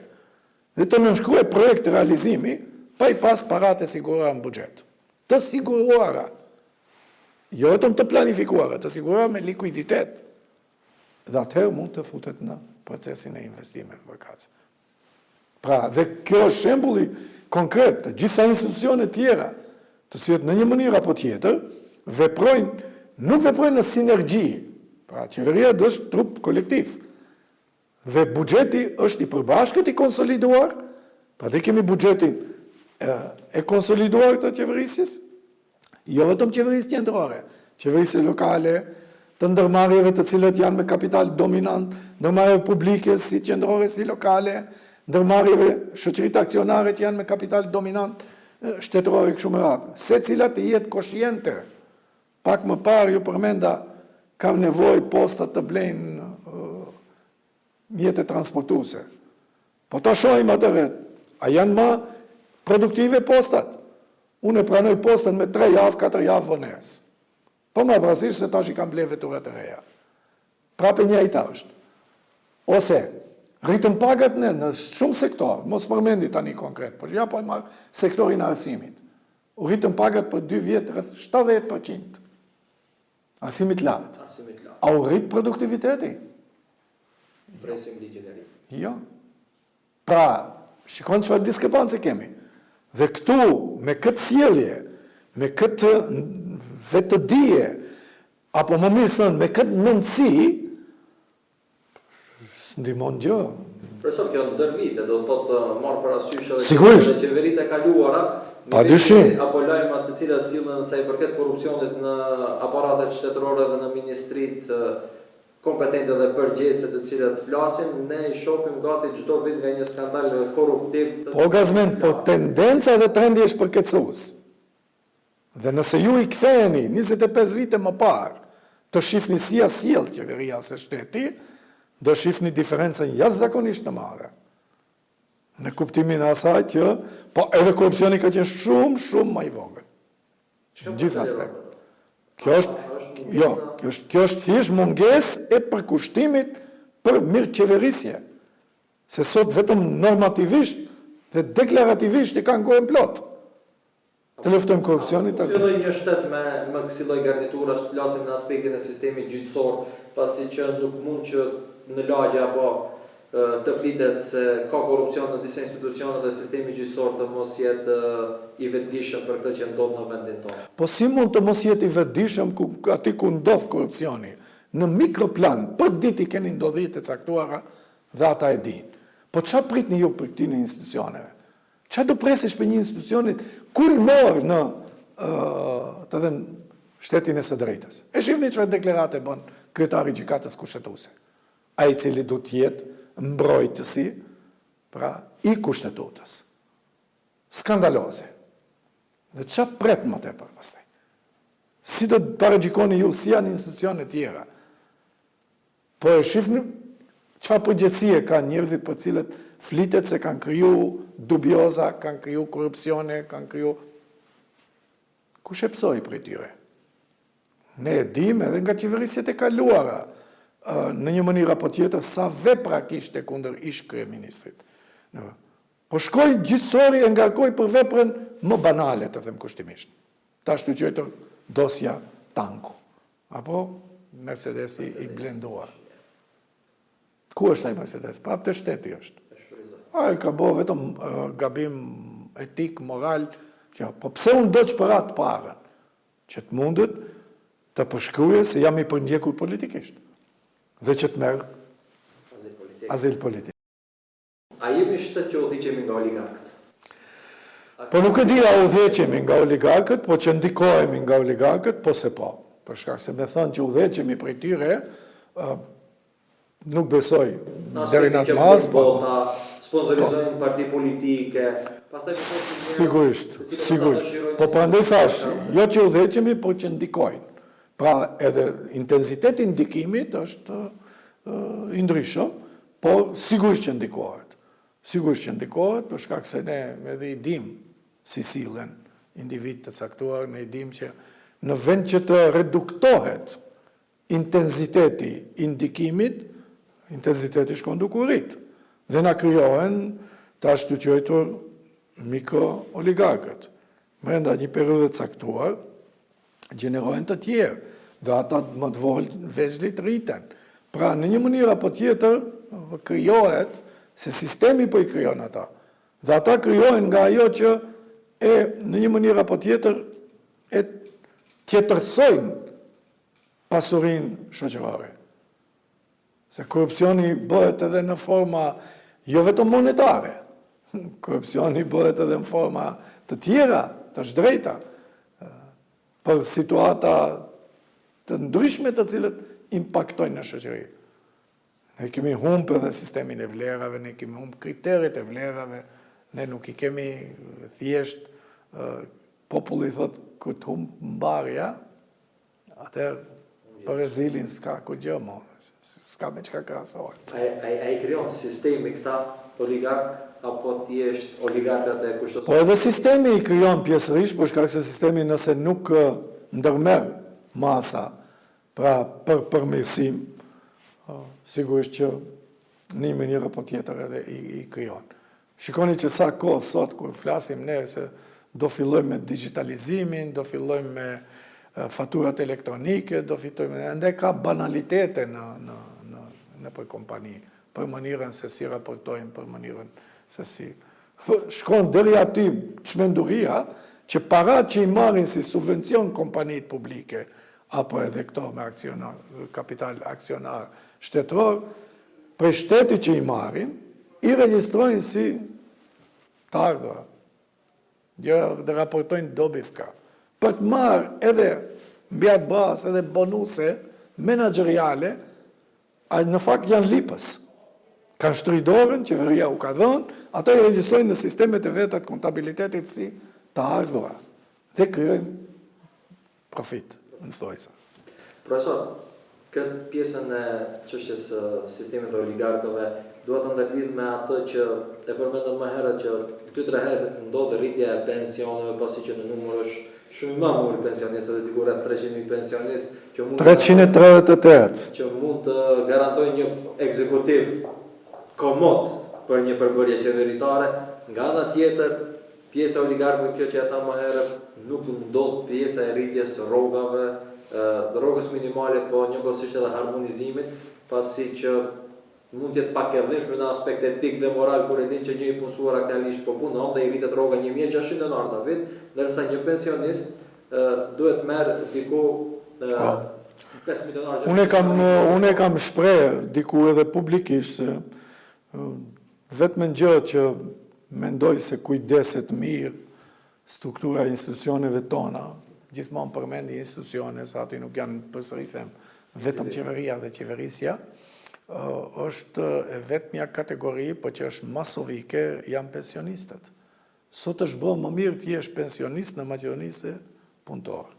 dhe të nënshkruajë projekt realizimi pa i pas paratë e siguruara në buxhet? Të siguruara, jo vetëm të planifikuara, të siguruara me likuiditet. Dhe atëherë mund të futet në procesin e investimeve përkatëse. Pra, dhe kjo është shembulli konkret, të gjitha institucionet tjera, të cilat në një mënyrë apo tjetër, veprojnë, nuk veprojnë në sinergji. Pra, qeveria është trup kolektiv. Dhe buxheti është i përbashkët i konsoliduar, pra dhe kemi buxhetin e konsoliduar të qeverisjes, jo vetëm qeverisë qendrore, qeverisë lokale, të ndërmarrjeve të cilat janë me kapital dominant, ndërmarrjeve publike si qendrore si lokale, ndërmarrjeve shoqëritë aksionare që janë me kapital dominant shtetërore kështu me radhë. Secila të jetë koshiente. Pak më parë ju përmenda kam nevojë postat të blejnë mjete transportuese. Po ta shohim atëherë, a janë më produktive postat? Unë e pranoj postën me 3 javë, 4 javë vonesë. Po marr parasysh se tash i kam ble vetura të reja. Prapë e njëjta është. Ose rritëm pagat ne në shumë sektor, mos përmendi tani konkret, por ja po e marr sektorin e arsimit. U rritën pagat për 2 vjet rreth 70%. Arsimit të lartë. Arsimit të lartë. A u rrit produktiviteti? Presim ligjin e ri. Jo. Pra, shikon çfarë diskrepance kemi. Dhe këtu, me këtë sjellje, me këtë vetëdije, apo më mirë thënë, me këtë mendësi, S'ndihmon gjë. Profesor, kjo ndër vite, do të thotë marrë parasysh edhe Sigurisht. edhe qeveritë e kaluara, Pa dyshim. apo lajmat të cilat sillen sa i përket korrupsionit në aparatet shtetërore dhe në ministritë kompetente dhe përgjegjëse të cilat flasim, ne i shohim gati çdo vit nga një skandal korruptiv të Po Gazmend, po tendenca dhe trendi është përkeqësues. Dhe nëse ju i ktheheni 25 vite më parë, të shifni si ja sjell qeveria ose shteti, do shifni diferencën jashtëzakonisht të madhe. Në kuptimin e asaj që, po edhe korrupsioni ka qenë shumë, shumë më i vogël. Në gjithë aspekt. Kjo është, jo, kjo është, kjo është thjesht mungesë e përkushtimit për mirëqeverisje. Se sot vetëm normativisht dhe deklarativisht e kanë gojën plot. Të luftojmë korrupsionin të. Funksionoi një shtet me me kësi lloj garniturash, flasim në aspektin e sistemit gjyqësor, pasi që nuk mund që në lagje apo të flitet se ka korrupsion në disa institucione dhe sistemi gjyqësor të mos jetë i vetëdijshëm për këtë që ndodh në vendin tonë. Po si mund të mos jetë i vetëdijshëm ku aty ku ndodh korrupsioni, në mikroplan, përditë i keni ndodhitë e caktuara dhe ata e dinë. Po ça pritni ju prej këtyre institucioneve? Ça do presësh prej një institucionit kulmor në, të them, shtetin e së drejtës? E shihni çfarë deklarate bën kryetari i Gjykatës Kushtetuese, ai i cili duhet të jetë mbrojtësi, pra, i Kushtetutës. Skandaloze. Dhe ça pret më tepër pastaj? Si do të paragjykoni ju si janë institucionet tjera? Po e shihni çfarë përgjegjësie kanë njerëzit për të cilët flitet se kanë kriju dubioza, kanë kriju korrupsione, kanë kriju Kush e pësoi prej tyre? Ne e dimë edhe nga qeverisjet e kaluara, në një mënyrë apo tjetër, sa vepra kishte kundër ish kryeministrit. Po shkoi gjyqësori e ngarkoi për veprën më banale, të them kushtimisht. Të ashtuquajtur dosja tanku. Apo Mercedesi i blenduar. Ku është ai Mercedes? Prapë te shteti është. Ai ka bo vetëm gabim etik, moral, që, po pse u ndoq për atë parën? Që të mundet të përshkruajë se jam i përndjekur politikisht. Dhe që të merr azil politik. A jemi shtet që udhëhiqemi nga oligarkët? Po nuk e di a udhëhiqemi nga oligarkët, po që ndikohemi nga oligarkët, po se po. Për shkak se me thënë që udhëhiqemi prej tyre, nuk besoj deri në atë masë, po sponsorizojnë po. parti politike, pastaj po thonë njerëz, sigurisht, sigurisht. Po prandaj thashë, jo që udhëhiqemi, por që ndikojnë. Pra edhe intensiteti i ndikimit është i ndryshëm, Por, sigurisht që ndikohet. Sigurisht që ndikohet, për shkak se ne edhe i dimë si sillen individë të caktuar, ne i dimë që në vend që të reduktohet intensiteti i ndikimit, intensiteti shkon duke u rrit. Dhe na krijohen të ashtuquajtur mikro-oligarkët. Brenda një periudhe të caktuar, gjenerohen të tjerë, dhe ata më të vegjlit rriten. Pra, në një mënyrë apo tjetër, krijohet se sistemi po i krijon ata. Dhe ata krijohen nga ajo që e në një mënyrë apo tjetër e tjetërsojnë pasurinë shoqërore. Se korrupsioni bëhet edhe në forma jo vetëm monetare, korrupsioni bëhet edhe në forma të tjera, të zhdrejta, për situata të ndryshme të cilët impaktojnë në shoqëri. Ne kemi humbë edhe sistemin e vlerave, ne kemi humbë kriteret e vlerave, ne nuk i kemi thjesht, populli thotë, kur të humb mbarja, atëherë për rezilin s'ka kurgjë mo, s'ka me çka krahasohet. A, a, a i krijon sistemi këta oligarkë apo thjesht oligarkët e kushtëzojnë? Po edhe sistemi i krijon pjesërisht, për shkak se sistemi nëse nuk ndërmerr masa pra për përmirësim, sigurisht që në një mënyrë apo tjetër edhe i, i krijon. Shikoni që sa kohë sot kur flasim ne se do fillojmë me digjitalizimin, do fillojmë me faturat elektronike, do fitojmë, ende ka banalitete në në në nëpër kompani, për mënyrën se si raportojnë, për mënyrën se si shkon deri aty çmenduria që paratë që i marrin si subvencion kompanitë publike apo edhe këto me aksionar, kapital aksionar shtetëror, prej shtetit që i marrin, i regjistrojnë si të ardhura. Jo, dhe raportojnë dobivka. Për të marrë edhe mbi atë bazë edhe bonuse menaxheriale, a në fakt janë lipës. Kanë shtri dorën, qeveria u ka dhënë, ata i regjistrojnë në sistemet e veta të kontabilitetit si të ardhura. Dhe krijojnë profit, në thonjëza. Profesor, këtë pjesën e çështjes së sistemit të oligarkëve dua ta ndërlidh me atë që e përmendëm më herët që 2-3 herë ndodh rritja e pensioneve pasi që në numër është shumë i madh numri i pensionistëve, diku rreth 300.000 pensionistë që mund 338 që mund të garantojnë një ekzekutiv komod për një përbërje qeveritare. Nga ana tjetër, Pjesa e oligarkëve kjo që e thamë më herët nuk ndodh pjesa e rritjes së rrogave, rrogës minimale po njëkohësisht edhe harmonizimit, pasi që mund të jetë pak e dhimbshme në aspekt etik dhe moral kur e din që një i punësuar aktualisht po punon dhe i rritet rroga 1600 denarë në vit, ndërsa një pensionist duhet të merr diku 5000 denarë. Unë e kam unë e kam shpreh diku edhe publikisht se Vetmen gjë që mendoj se kujdeset mirë struktura e institucioneve tona, gjithmonë përmendi institucione, se aty nuk janë përsëri them, vetëm qeveria dhe qeverisja, është e vetmja kategori, po që është masovike, janë pensionistët. Sot është bërë më mirë të jesh pensionist në Maqedoni se punëtor.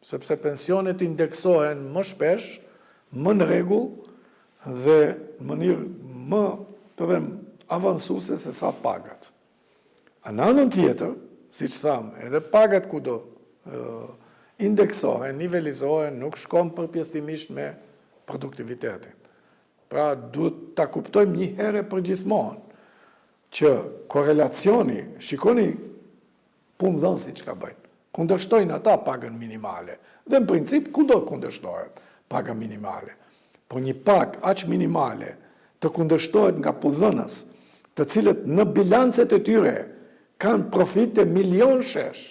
Sepse pensionet indeksohen më shpesh, më në rregull dhe në mënyrë më, të them, avansuese se sa pagat. A në anën tjetër, siç thamë, edhe pagat kudo indeksohen, nivelizohen, nuk shkon përpjestimisht me produktivitetin. Pra, duhet ta kuptojmë një herë për gjithmonë që korrelacioni, shikoni Punëdhënësit çka bëjnë? Kundërshtojnë ata pagën minimale. Dhe në princip kudo kundërshtohet paga minimale. Por një pagë aq minimale të kundërshtohet nga punëdhënës, të cilët në bilancet e tyre kanë profite milionëshesh.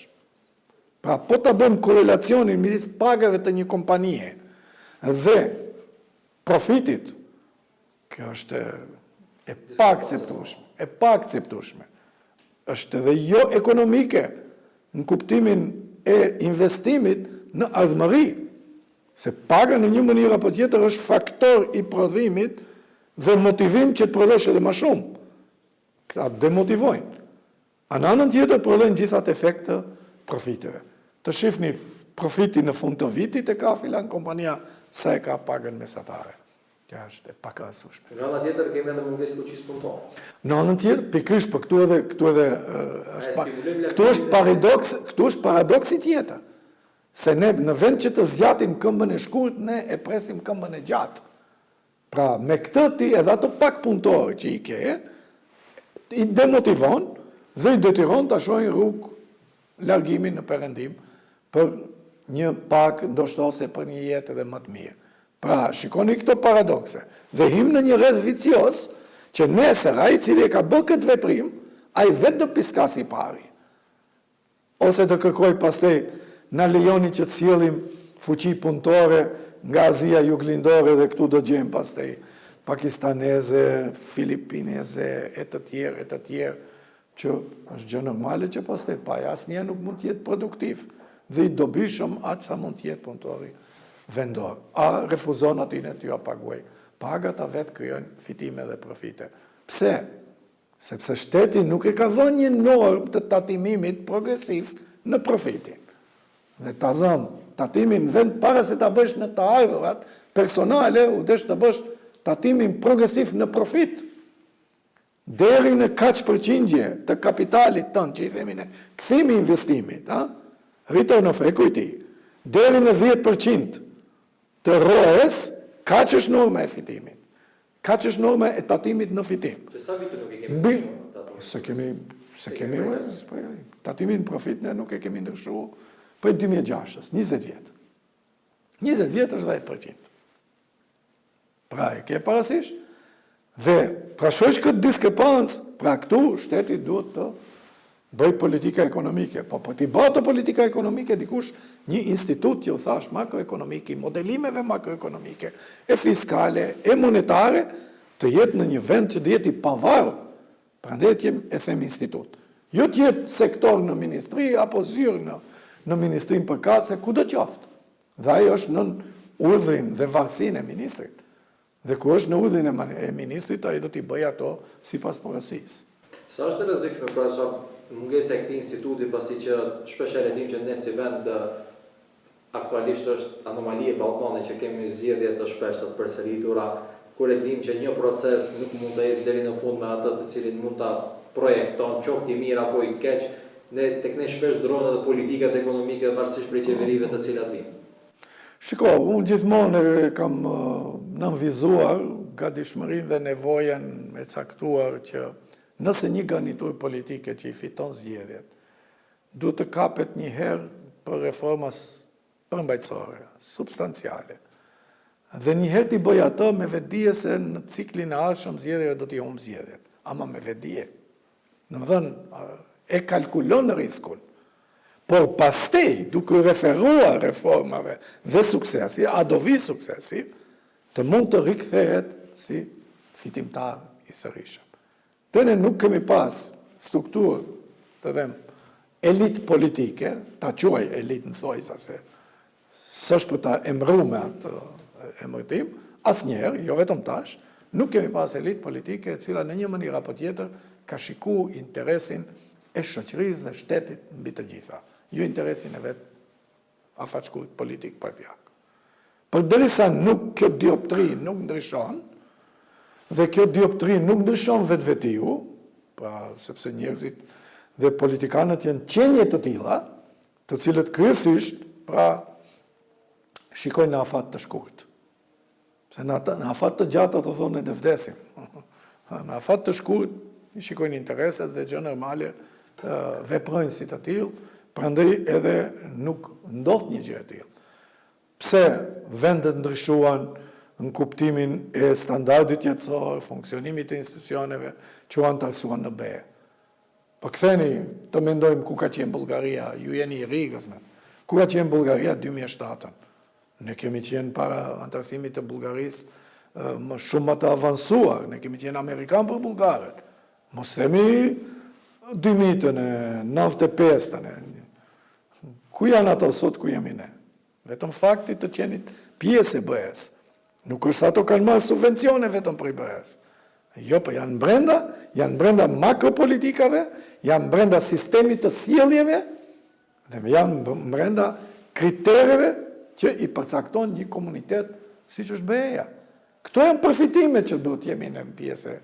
Pra po ta bëjmë korrelacionin midis pagave të një kompanie dhe profitit, Kjo është e paakceptueshme, e paakceptueshme. Është edhe jo ekonomike në kuptimin e investimit në ardhmëri, se paga në një mënyrë apo tjetër është faktor i prodhimit dhe motivim që të prodhosh edhe më shumë. Këta demotivojnë. A në anën tjetër prodhojnë gjithë atë efekt të profiteve. Të shifni profitin në fund të vitit e ka filan kompania sa e ka pagën mesatare. Kjo është e pakrahasueshme. Nga ana tjetër kemi edhe mungesë të fuqisë punëtore. Në anën tjetër, pikërisht po këtu edhe këtu edhe është pa, këtu është paradoks, këtu është paradoksi tjetër. Se ne në vend që të zgjatim këmbën e shkurt, ne e presim këmbën e gjatë. Pra, me këtë ti edhe ato pak punëtorë që i ke, i demotivon dhe i detyron ta shohin rrugë largimin në perëndim për një pagë ndoshta ose për një jetë edhe më të mirë. Pra, shikoni këto paradokse. Dhe hyjmë në një rreth vicioz që nesër ai i cili e ka bërë këtë veprim, ai vetë do piskasë i pari. Ose do kërkojë pastaj na lejoni që të sjellim fuqi punëtore nga Azia Juglindore dhe këtu do gjejmë pastaj pakistaneze, filipineze e të tjerë e të tjerë që është gjë normale që pastaj pa asnjëherë nuk mund të jetë produktiv dhe i dobishëm aq sa mund të jetë punëtori vendor. A refuzon atyne t'jua paguajë pagat, a vetë krijojnë fitime dhe profite. Pse? Sepse shteti nuk e ka vënë një normë të tatimimit progresiv në profitin. Dhe ta zëmë, tatimin në vend para se ta bësh në të ardhurat personale, u desh të bësh tatimin progresiv në profit. Deri në kaq përqindje të kapitalit tënd që i themi ne, kthimi i investimit, a? Return of equity, deri në 10% të ROE-s, kaq është norma e fitimit. Kaq është norma e tatimit në fitim. Që sa vite nuk e kemi Mbi, tatimin? Se kemi, se kemi, tatimin në profit ne nuk e kemi ndryshu prej 2006-ës, 20 vjet. 20 vjet është 10%. Pra e ke parasysh? Dhe pra shohësh këtë diskrepancë, pra këtu shteti duhet të bëjë politika ekonomike. Po për t'i bërë ato politika ekonomike dikush një institut që u thash makroekonomik, i modelimeve makroekonomike, e fiskale, e monetare, të jetë në një vend që të jetë i pavarur. Prandaj që e them institut. Jo të jetë sektor në ministri apo zyrë në në ministrinë përkatëse, kudo qoftë. Dhe ai është nën urdhrin dhe varësinë e ministrit. Dhe kur është në urdhrin e ministrit, ai do t'i bëjë ato sipas porosisë. Sa është e rrezikshme pra sa mungesa e këtij instituti pasi që shpeshherë e dimë që ne si vend aktualisht është anomali e Ballkanit që kemi zgjedhje të shpeshta të përsëritura, kur e dimë që një proces nuk mund të ecë deri në fund me atë të cilin mund ta projekton, qoftë i mirë apo i keq, ne tek ne shpesh ndërrohen edhe politikat ekonomike varësisht prej qeverive të cilat vijnë. Shiko, unë gjithmonë e kam nënvizuar gatishmërinë dhe nevojën e caktuar që nëse një garniturë politike që i fiton zgjedhjet, duhet të kapet një herë për reforma përmbajtësore, substanciale. Dhe një herë t'i bëjë ato me vetëdije se në ciklin e ardhshëm zgjedhjeve do t'i humbë zgjedhjet, ama me vetëdije. Domethënë, e kalkulon riskun. Por pastaj, duke u referuar reformave dhe suksesi, a do vi suksesi, të mund të rikthehet si fitimtar i sërishëm. Te ne nuk kemi pas strukturë, të them, elitë politike, ta quaj elitë në thonjëza se s'është për ta emëru me atë emërtim, asnjëherë, jo vetëm tash, nuk kemi pas elitë politike e cila në një mënyrë apo tjetër ka shiku interesin e shoqërisë dhe shtetit mbi të gjitha, jo interesin e vet afatshkurt politik partiak. Përderisa nuk kjo dioptri nuk ndryshon, dhe kjo dioptri nuk ndryshon vetvetiu, pra sepse njerëzit dhe politikanët janë qenie të tilla, të cilët kryesisht pra shikojnë në afat të shkurt. Se në, në afat të gjatë ato thonë ne do vdesim. Në afat të shkurt i shikojnë intereset dhe gjë normale veprojnë si të tillë, prandaj edhe nuk ndodh një gjë e tillë. Pse vendet ndryshuan në kuptimin e standardit jetësor, funksionimit të institucioneve që u anëtarësuan në BE. Po ktheni të mendojmë ku ka qenë Bullgaria, ju jeni i ri, Gazmend. Ku ka qenë Bullgaria 2007-ën? Ne kemi qenë para anëtarësimit të Bullgarisë më shumë më të avansuar, ne kemi qenë amerikan për bullgarët. Mos themi 2000-ën e 95-ën e. Ku janë ato sot, ku jemi ne? Vetëm fakti të qenit pjesë e BE-së. Nuk është se ato kanë marrë subvencione vetëm prej BE-së. Jo, po janë brenda, janë brenda makropolitikave, janë brenda sistemit të sjelljeve dhe janë brenda kritereve që i përcakton një komunitet siç është BE-ja. Këto janë përfitime që duhet të jemi në pjesë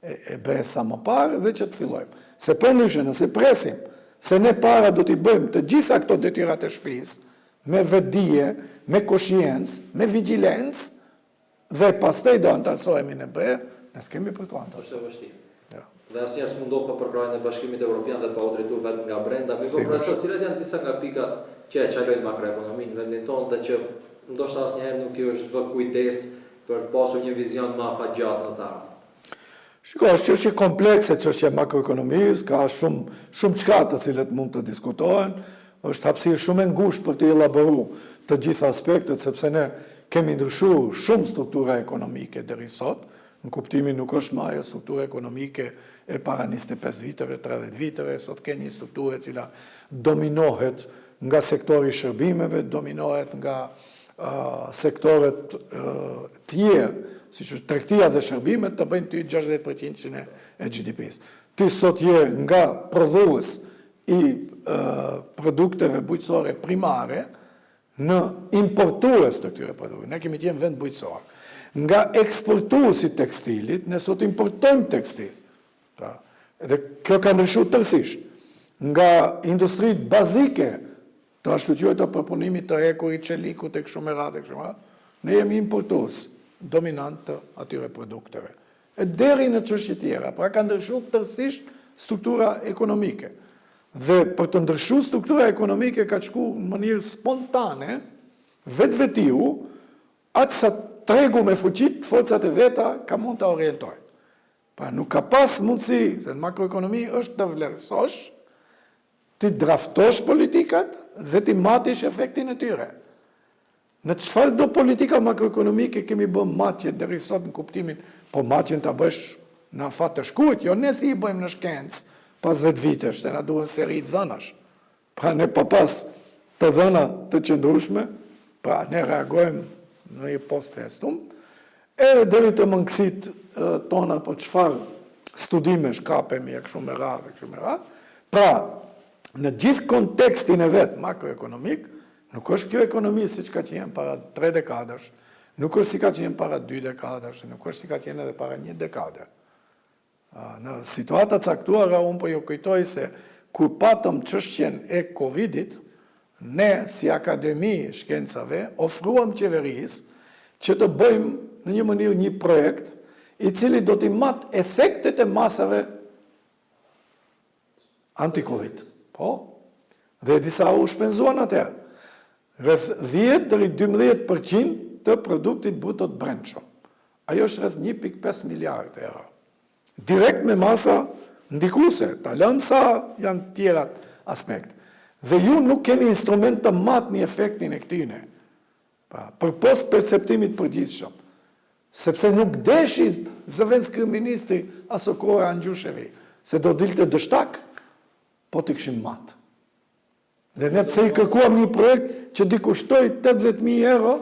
e, e BE sa më parë dhe që të fillojmë. Se përndryshe, nëse presim se ne para do t'i bëjmë të gjitha këto detyrat e shtëpisë me vetëdije, me koshiencë, me vigjilencë dhe pastaj do anëtarësohemi në BE, ne s'kemi për të anëtarësuar. Është e vështirë. Ja. Dhe asnjëherë s'mund ndodh pa përkrahjen e Bashkimit Evropian dhe pa u drejtuar vetë nga brenda. Mirëpo profesor, cilat janë disa nga pikat që e çalojnë makroekonominë në vendin tonë dhe që ndoshta asnjëherë nuk i është vënë kujdes për të pasur një vizion më afatgjatë në të ardhmen. Shiko, është çështje komplekse çështja e makroekonomisë, ka shumë shumëçka të cilët mund të diskutohen, është hapësirë shumë e ngushtë për të elaboru të gjitha aspektet, sepse ne kemi ndryshu shumë struktura ekonomike deri sot, në kuptimin nuk është më ajo struktura ekonomike e para 25 viteve, 30 viteve, sot ke një strukturë e cila dominohet nga sektori i shërbimeve, dominohet nga sektorët tjerë, siç është tregtia dhe shërbimet, të bëjnë ty 60% e GDP-së. Ti sot je nga prodhues i produkteve bujqësore primare në importues të këtyre produkteve. Ne kemi qenë vend bujqësor. Nga eksportues i tekstilit, ne sot importojmë tekstil. Pra, dhe kjo ka ndryshuar tërësisht. Nga industritë bazike të ashtuquajtura përpunimit të hekurit, çelikut e kështu me radhë e kështu me radhë, ne jemi importues dominant të atyre produkteve. E deri në çështje tjera, pra ka ndryshuar tërësisht struktura ekonomike. Dhe për të ndryshuar struktura ekonomike ka shku në mënyrë spontane, vetvetiu, aq sa tregu me fuqitë, forcat e veta ka mund ta orientojë. Pra nuk ka pas mundësi, se në makroekonomi është të vlerësosh T'i draftosh politikat dhe t'i matish efektin e tyre. Në çfarëdo politika makroekonomike kemi bë matje deri sot në kuptimin, po matjen ta bësh në afat të shkurt, jo ne si i bëjmë në shkencë pas 10 vitesh, se na duhen seri të dhënash. Pra ne pa pas të dhëna të qëndrueshme, pra ne reagojmë në një post festum, Edhe deri te mangësitë tona po çfarë studimesh kapemi e kështu me radhë e kështu me radhë. Pra, në gjithë kontekstin e vet makroekonomik, nuk është kjo ekonomi siç ka qenë para tre dekadash, nuk është si ka qenë para dy dekadash, nuk është si ka qenë edhe para një dekade. Në situata caktuara, unë po ju kujtoj se kur patëm çështjen e Covidit, ne si Akademi Shkencave ofruam qeverisë që të bëjmë në një mënyrë një projekt i cili do t'i mat efektet e masave anti-Covid. Po. Dhe disa u shpenzuan atëherë. Rreth 10 deri 12% të produktit bruto të brendshëm. Ajo është rreth 1.5 miliard euro. Direkt me masa ndikuese, ta lëmë sa janë tjerat aspekt. Dhe ju nuk keni instrument të matni efektin e këtyne. Pra, përpos perceptimit përgjithshëm. Sepse nuk deshi zëvendëskryeministri asokohe Angjushevi, se do dilte dështak, po t'i kishim matë. Dhe ne pse i kërkuam një projekt që t'i kushtoi 80.000 euro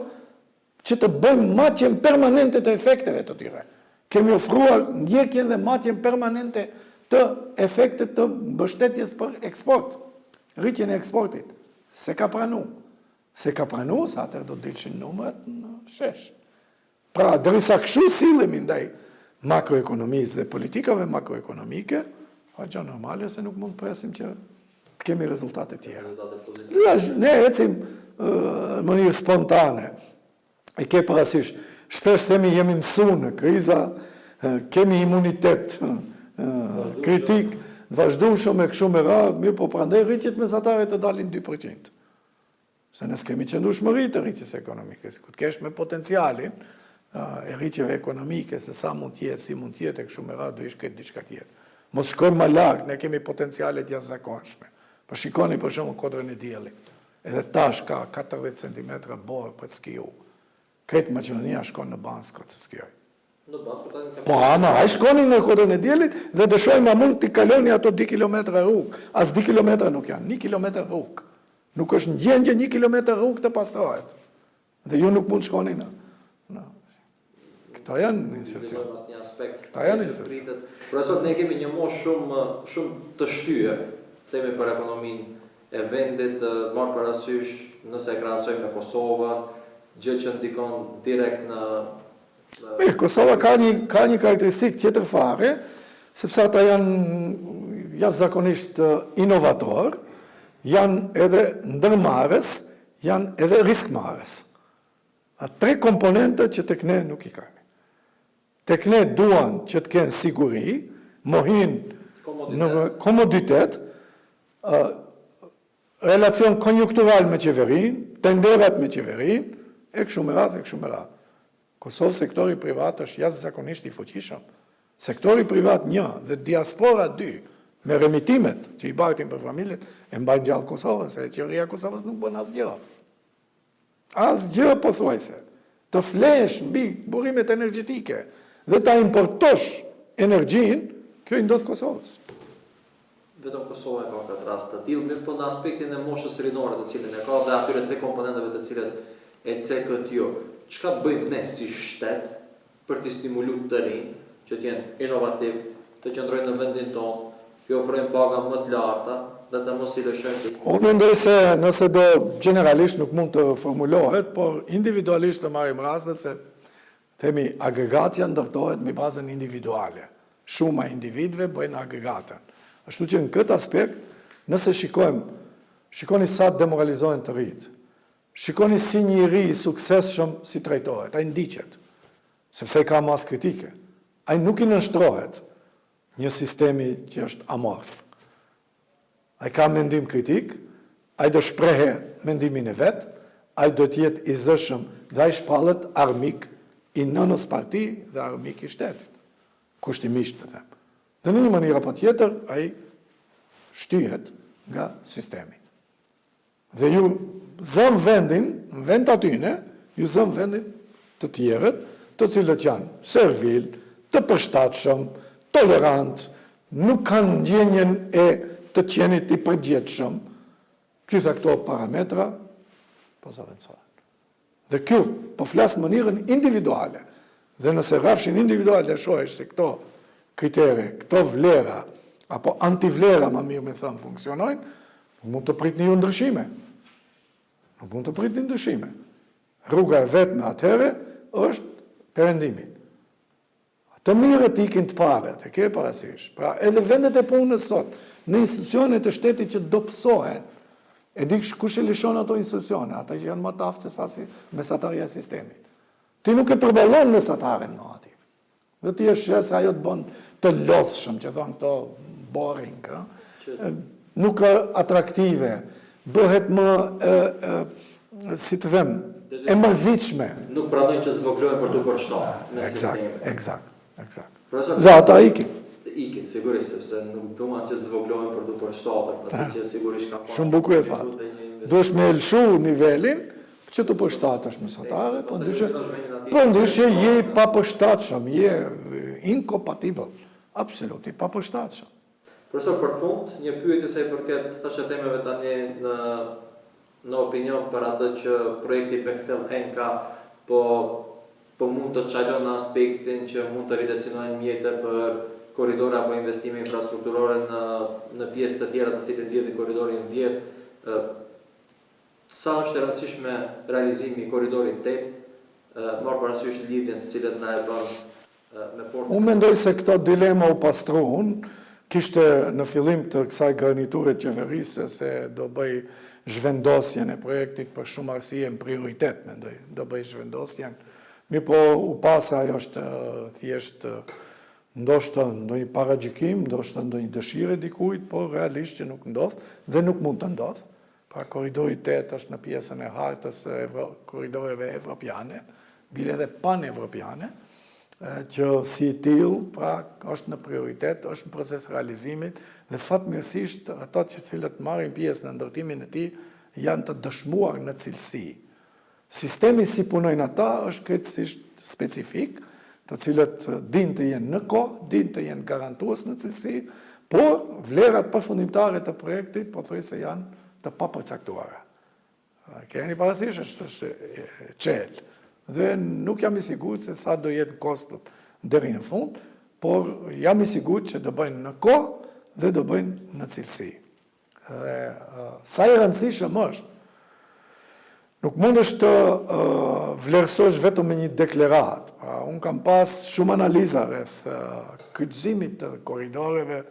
që të bëjmë matjen permanente të efekteve të tyre. Kemi ofruar ndjekjen dhe matjen permanente të efektet të mbështetjes për eksport, rritjen e eksportit. S'e ka pranu. S'e ka pranu, se atëherë do dilshin numrat në shesh. Pra, derisa kështu sillemi ndaj makroekonomisë dhe politikave makroekonomike, a gjë normale se nuk mund të presim që të kemi rezultate tjera. Ne ecim në mënyrë spontane. E ke parasysh, shpesh themi jemi mësu në kriza, kemi imunitet kritik, vazhdueshëm e kështu me radhë, mirëpo prandaj rritjet mesatare të dalin 2%. Se ne s'kemi qëndrueshmëri të rritjes ekonomike, sikur të kesh me potencialin e rritjeve ekonomike, se sa mund të jetë, si mund të jetë, e kështu me radhë, do ish këtë diçka tjetër. Mos shkojmë më larg, ne kemi potenciale të jashtëzakonshme. Po shikoni për shembull Kodrën e Diellit. Edhe tash ka 40 cm borë për të skiu. Krejt Maqedonia shkon në Bansko të skiojë. Në Bansko tani ka. Po ama, ai shkoni në Kodrën e Diellit dhe të shohim a mund t'i kaloni ato 2 kilometra rrugë. As 2 kilometra nuk janë, 1 kilometër rrugë. Nuk është në gjendje 1 kilometër rrugë të pastrohet. Dhe ju nuk mund të shkoni në në Këto janë institucione. Asnjë aspekt. Këto janë institucione. Profesor, ne kemi një moshë shumë shumë të shtyrë, themi për ekonominë e vendit, marrë parasysh nëse e krahasojmë me Kosovën, gjë që ndikon direkt në Mirë, Kosova ka një ka një karakteristikë tjetër fare, sepse ata janë jashtëzakonisht inovatorë, janë edhe ndërmarrës, janë edhe riskmarrës. A tre komponente që tek ne nuk i kemi. Tek ne duan që të kenë siguri, mohin në komoditet, relacion konjunktural me qeverinë, tenderat me qeverinë, E kështu me radhë, e kështu me radhë. Kosovë sektori privat është jashtëzakonisht i fuqishëm. Sektori privat një dhe diaspora dy, me remitimet që i bartin për familjet, e mbajnë gjallë Kosovën, se qeveria e Kosovës nuk bën asgjë. Asgjë pothuajse. Të flesh mbi burimet energjetike dhe ta importosh energjinë, kjo i ndodh Kosovës. Vetëm Kosova e ka këtë rast të tillë, mirëpo në aspektin e moshës rinore të cilën e ka dhe atyre tre komponentëve të cilët e cekët ju, çka bëjmë ne si shtet për t'i stimulu të rinjtë që të jenë inovativ, të qëndrojnë në vendin tonë, t'i ofrojmë paga më të larta dhe të mos i lëshojmë të Unë mendoj se nëse do gjeneralisht nuk mund të formulohet, por individualisht të marrim raste se themi agregatja ndërtohet mbi bazën individuale. Shuma e individëve bëjnë agregatën. Ashtu që në këtë aspekt, nëse shikojmë, shikoni sa demoralizohen të rinjtë. Shikoni si një i ri i suksesshëm si trajtohet, ai ndiqet, sepse ai ka masë kritike. Ai nuk i nënshtrohet një sistemi që është amorf. Ai ka mendim kritik, ai do shprehë mendimin e vet, ai do të jetë i zëshëm dhe ai shpallet armik i nënës parti dhe armik i shtetit. Kushtimisht të them. Dhe në një mënyrë apo tjetër ai shtyhet nga sistemi. Dhe ju zënë vendin, në vend të atyne, ju zënë vendin të tjerët, të cilët janë servil, të përshtatshëm, tolerant, nuk kanë ndjenjën e të qenit i përgjegjshëm. Gjitha këto parametra po zëvendësohen. Dhe kjo, po flas në mënyrën individuale. Dhe nëse rrafshin individual e shohësh se këto kritere, këto vlera, apo antivlera, ma mirë me thënë, funksionojnë, nuk mund të pritni ju ndryshime. Nuk mund të pritni ndryshime. Rruga e vetme atëherë është perëndimi. Të mirët ikin të parët, e ke parasysh. Pra, edhe vendet e punës sot, në institucionet e shtetit që dobësohen, e di kush e lëshon ato institucione, ata që janë më të aftë se sa si mesatarja e sistemit. Ti nuk e përballon mesataren më aty. Dhe ti e sheh se ajo të bën të lodhshëm, që thonë këto boring, ë? Nuk atraktive, bëhet më, si të them, e mërzitshme. Nuk pranojnë që të zvogëlohen për t'u përshtatur me sistemin. Eksakt, eksakt. Dhe ata ikin. Ikin, sigurisht, sepse nuk duan që të zvogëlohen për t'u përshtatur, pasi që sigurisht ka Shumë bukur e thatë. Duhesh me lëshu nivelin që të përshtatesh mesatare, po ndryshe, po ndryshe je i papërshtatshëm, je incompatible, absolut i papërshtatshëm. Profesor, për fund, një pyetje sa i përket thashethemeve tani në në opinion për atë që projekti Bechtel Enka po po mund të çalon në aspektin që mund të ridestinohen mjete për korridore apo investime infrastrukturore në në pjesë të tjera të cilën lidhin korridorin 10, Sa është e rëndësishme realizimi i Korridorit 8, marrë parasysh lidhjen të cilët na e bën me portin Unë mendoj se këto dilema u pastruan, kishte në fillim të kësaj garniture qeverisëse se do bëj zhvendosjen e projektit për shumë arsye në prioritet, mendoj, do bëj zhvendosjen, mirëpo u pa se ajo është thjesht ndoshta ndonjë paragjykim, ndoshta ndonjë dëshirë e dikujt, por realisht që nuk ndodh dhe nuk mund të ndodh. Pra korridori 8 është në pjesën e hartës së korridoreve evropiane, bile edhe pan-evropiane, që si i tillë, pra është në prioritet, është në proces realizimit dhe fatmirësisht ata që cilët marrin pjesë në ndërtimin e tij janë të dëshmuar në cilësi. Sistemi si punojnë ata është krejtësisht specifik, të cilët dinë të jenë në kohë, dinë të jenë garantues në cilësi, por vlerat përfundimtare të projektit pothuajse janë të papërcaktuara. Keni parasysh është është e çelë. Dhe nuk jam i sigurt se sa do jetë kostot deri në fund, por jam i sigurt që do bëjnë në kohë dhe do bëjnë në cilësi. Dhe sa i rëndësishëm është, nuk mundesh të vlerësosh vetëm me një deklaratë. Pra, unë kam pas shumë analiza rreth kryqëzimit të korridoreve,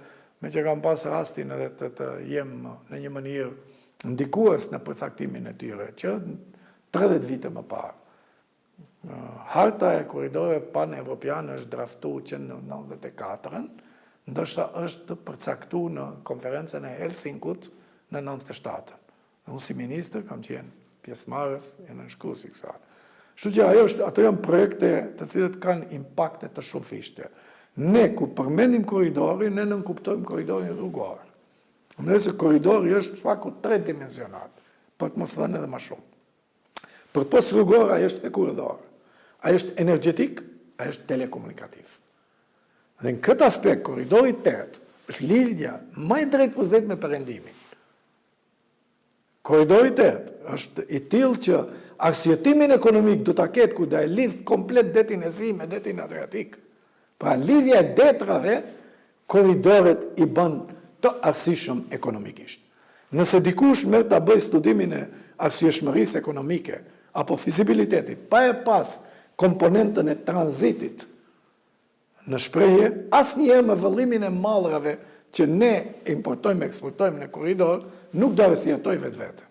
meqë kam pas rastin edhe të, të jem në një mënyrë ndikues në përcaktimin e tyre, që 30 vite më parë. Harta e korridoreve pan-evropiane është draftu që në 94-ën, ndërsa është përcaktu në konferencën e Helsinkut në 97-ën. Unë si ministër kam qenë pjesëmarrës e nënshkrues i kësaj. Kështu që ajo është, ato janë projekte të cilat kanë impakte të shumëfishta. Ne kur përmendim korridorin, ne nënkuptojmë korridorin rrugor. Mendoj se korridori është së paku tredimensional, për të mos thënë edhe më shumë. Përpos rrugor, ai është hekurudhor, ai është energjetik, ai është telekomunikativ. Dhe në këtë aspekt, korridori 8 është lidhja më e drejtpërdrejtë me Perëndimin. Korridori 8 është i tillë që arsyetimin ekonomik do ta ketë kur do e lidh komplet detin e Zi me detin Adriatik. Pra lidhja e detrave korridoret i bën të arsyeshëm ekonomikisht. Nëse dikush merr ta bëjë studimin e arsyeshmërisë ekonomike apo fizibilitetit pa e pas komponentën e tranzitit në shprehje, asnjëherë me vëllimin e mallrave që ne importojmë e eksportojmë në korridor, nuk do arsyetojë vetveten.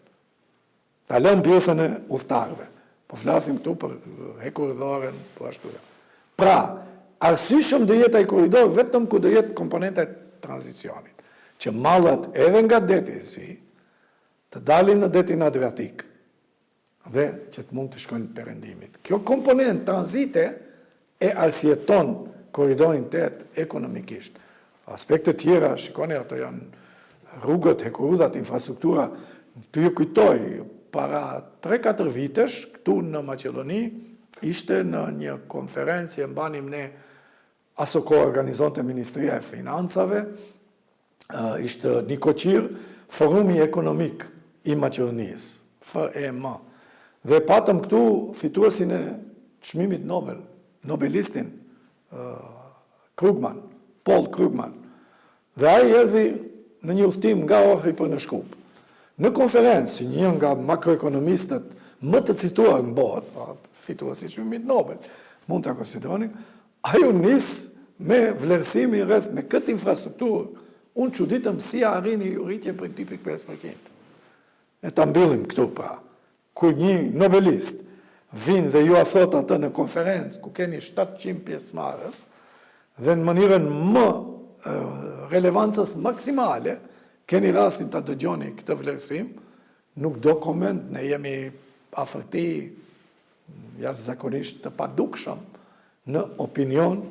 Ta lëmë pjesën e udhëtarëve. Po flasim këtu për hekurudhoren, po ashtu. Pra, arsyeshëm do jetë ai korridor vetëm ku do jetë komponenta e tranzicionit, që mallrat edhe nga deti i Zi të dalin në detin Adriatik dhe që të mund të shkojnë perëndimit. Kjo komponentë tranzite e arsyeton korridorin 8 ekonomikisht. Aspekte tjera, shikoni, ato janë rrugët, hekurudhat, infrastruktura. Të ju kujtoj, para 3-4 vitesh, këtu në Maqedoni, ishte në një konferencë që e mbanim ne, aso kohë organizonte Ministria e Financave, ishte nikoqir Forumi Ekonomik i Maqedonisë, FEM. Dhe patëm këtu fituesin e çmimit Nobel, nobelistin Krugman, Paul Krugman. Dhe ai erdhi në një udhëtim nga Ohri për në Shkup. Në konferencë, si një nga makroekonomistët më të cituar në botë, pra fituesi i çmimit Nobel, mund ta konsideroni, ai u nis me vlerësimin rreth me këtë infrastrukturë, unë çuditem si arrini ju rritje prej 2.5%. E ta mbyllim këtu pra. Kur një nobelist vjen dhe jua thotë atë në konferencë ku keni 700 pjesëmarrës dhe në mënyrën më relevancës maksimale keni rastin ta dëgjoni këtë vlerësim, nuk do koment, ne jemi afër tij jashtëzakonisht të padukshëm në opinion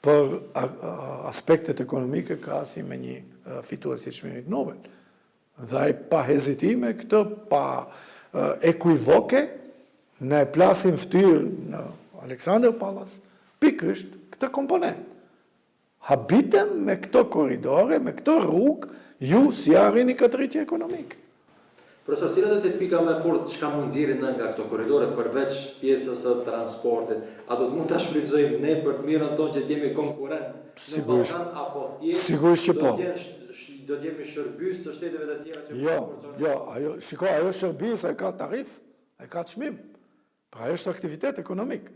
për aspektet ekonomike krahasim me një fitues i çmimit Nobel. Dhe ai pa hezitime këtë, pa ekuivoke, na e plasi n'ftyrë në Aleksandër Pallas, pikërisht këtë komponent. Habitem me këto korridore, me këto rrugë, ju si arrini këtë rritje ekonomike. Profesor, cila do të jetë pika më e fortë çka mund nxjerrim ne nga këto korridore përveç pjesës së transportit? A do të mund ta shfrytëzojmë ne për të mirën tonë që të jemi konkurrent në Ballkan apo thjesht Sigurisht që do po. të jenë do të jemi shërbyes të shteteve të tjera që po Jo, forcojnë? jo, ajo, shiko, ajo shërbys, ajo ka tarif, ajo ka çmim. Pra ajo është aktivitet ekonomik.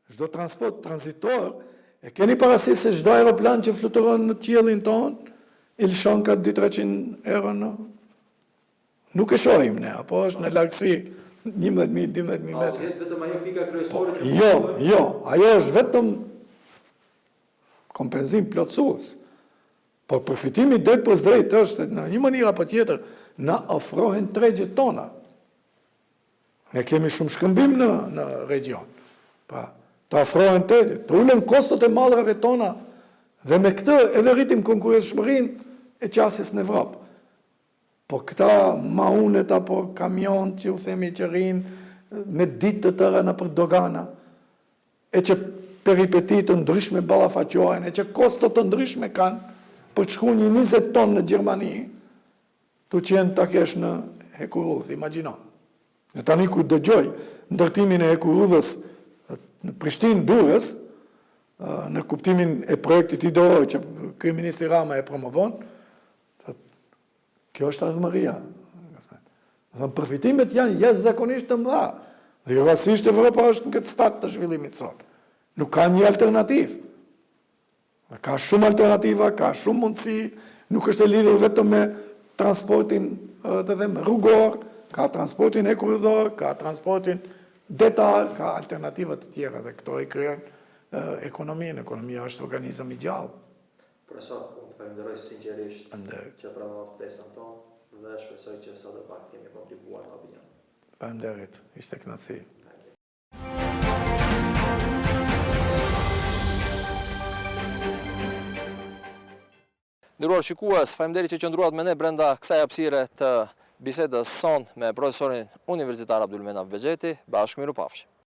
Çdo transport tranzitor, e keni parasysh se çdo aeroplan që fluturon në qiellin tonë, i lëshon ka 2-300 euro në... Nuk e shohim ne, apo është në largësi 11.000, 12.000 A metra. do jetë vetëm ajo pika kryesore që Jo, jo, ajo është vetëm kompenzim plotësues. Por përfitimi drejtpërdrejt është se në një mënyrë apo tjetër na ofrohen tregjet tona. Ne kemi shumë shkëmbim në në regjion. Pra, të afrohen tregjet, të ulen kostot e mallrave tona dhe me këtë edhe rritim konkurrueshmërinë e qasjes në Evropë. Po këta maunet apo kamionët që u themi që rrinë me ditë të tëra nëpër dogana, e që peripeti të ndryshme ballafaqohen, e që kosto të ndryshme kanë për të shku një 20 ton në Gjermani, tu qenë ta kesh në hekurudhë, imagjino. Dhe tani kur dëgjoj ndërtimin e hekurudhës në Prishtinë Durrës, në kuptimin e projektit ideor që kryeministri Rama e promovon, kjo është ardhmëria. Do thënë, përfitimet janë jashtëzakonisht të mëdha. Dhe jo rastësisht Evropa është në këtë stad të zhvillimit sot. Nuk ka një alternativë. Ka shumë alternativa, ka shumë mundësi, nuk është e lidhur vetëm me transportin, të them, rrugor, ka transportin hekurudhor, ka transportin detar, ka alternativa të tjera dhe këto e krijojnë ekonominë. Ekonomia është organizëm i gjallë. Profesor, unë të falenderoj sinqerisht Faleminderit. që pranuat ftesën tonë dhe shpresoj që sado pak të kemi kontribuar në opinion. Faleminderit, ishte kënaqësi. Faleminderit. Nderuar shikues, faleminderit që qëndruat me ne brenda kësaj hapësire të bisedës sonë me profesorin universitar Abdulmenaf Bexheti, bashkë mirupafshim.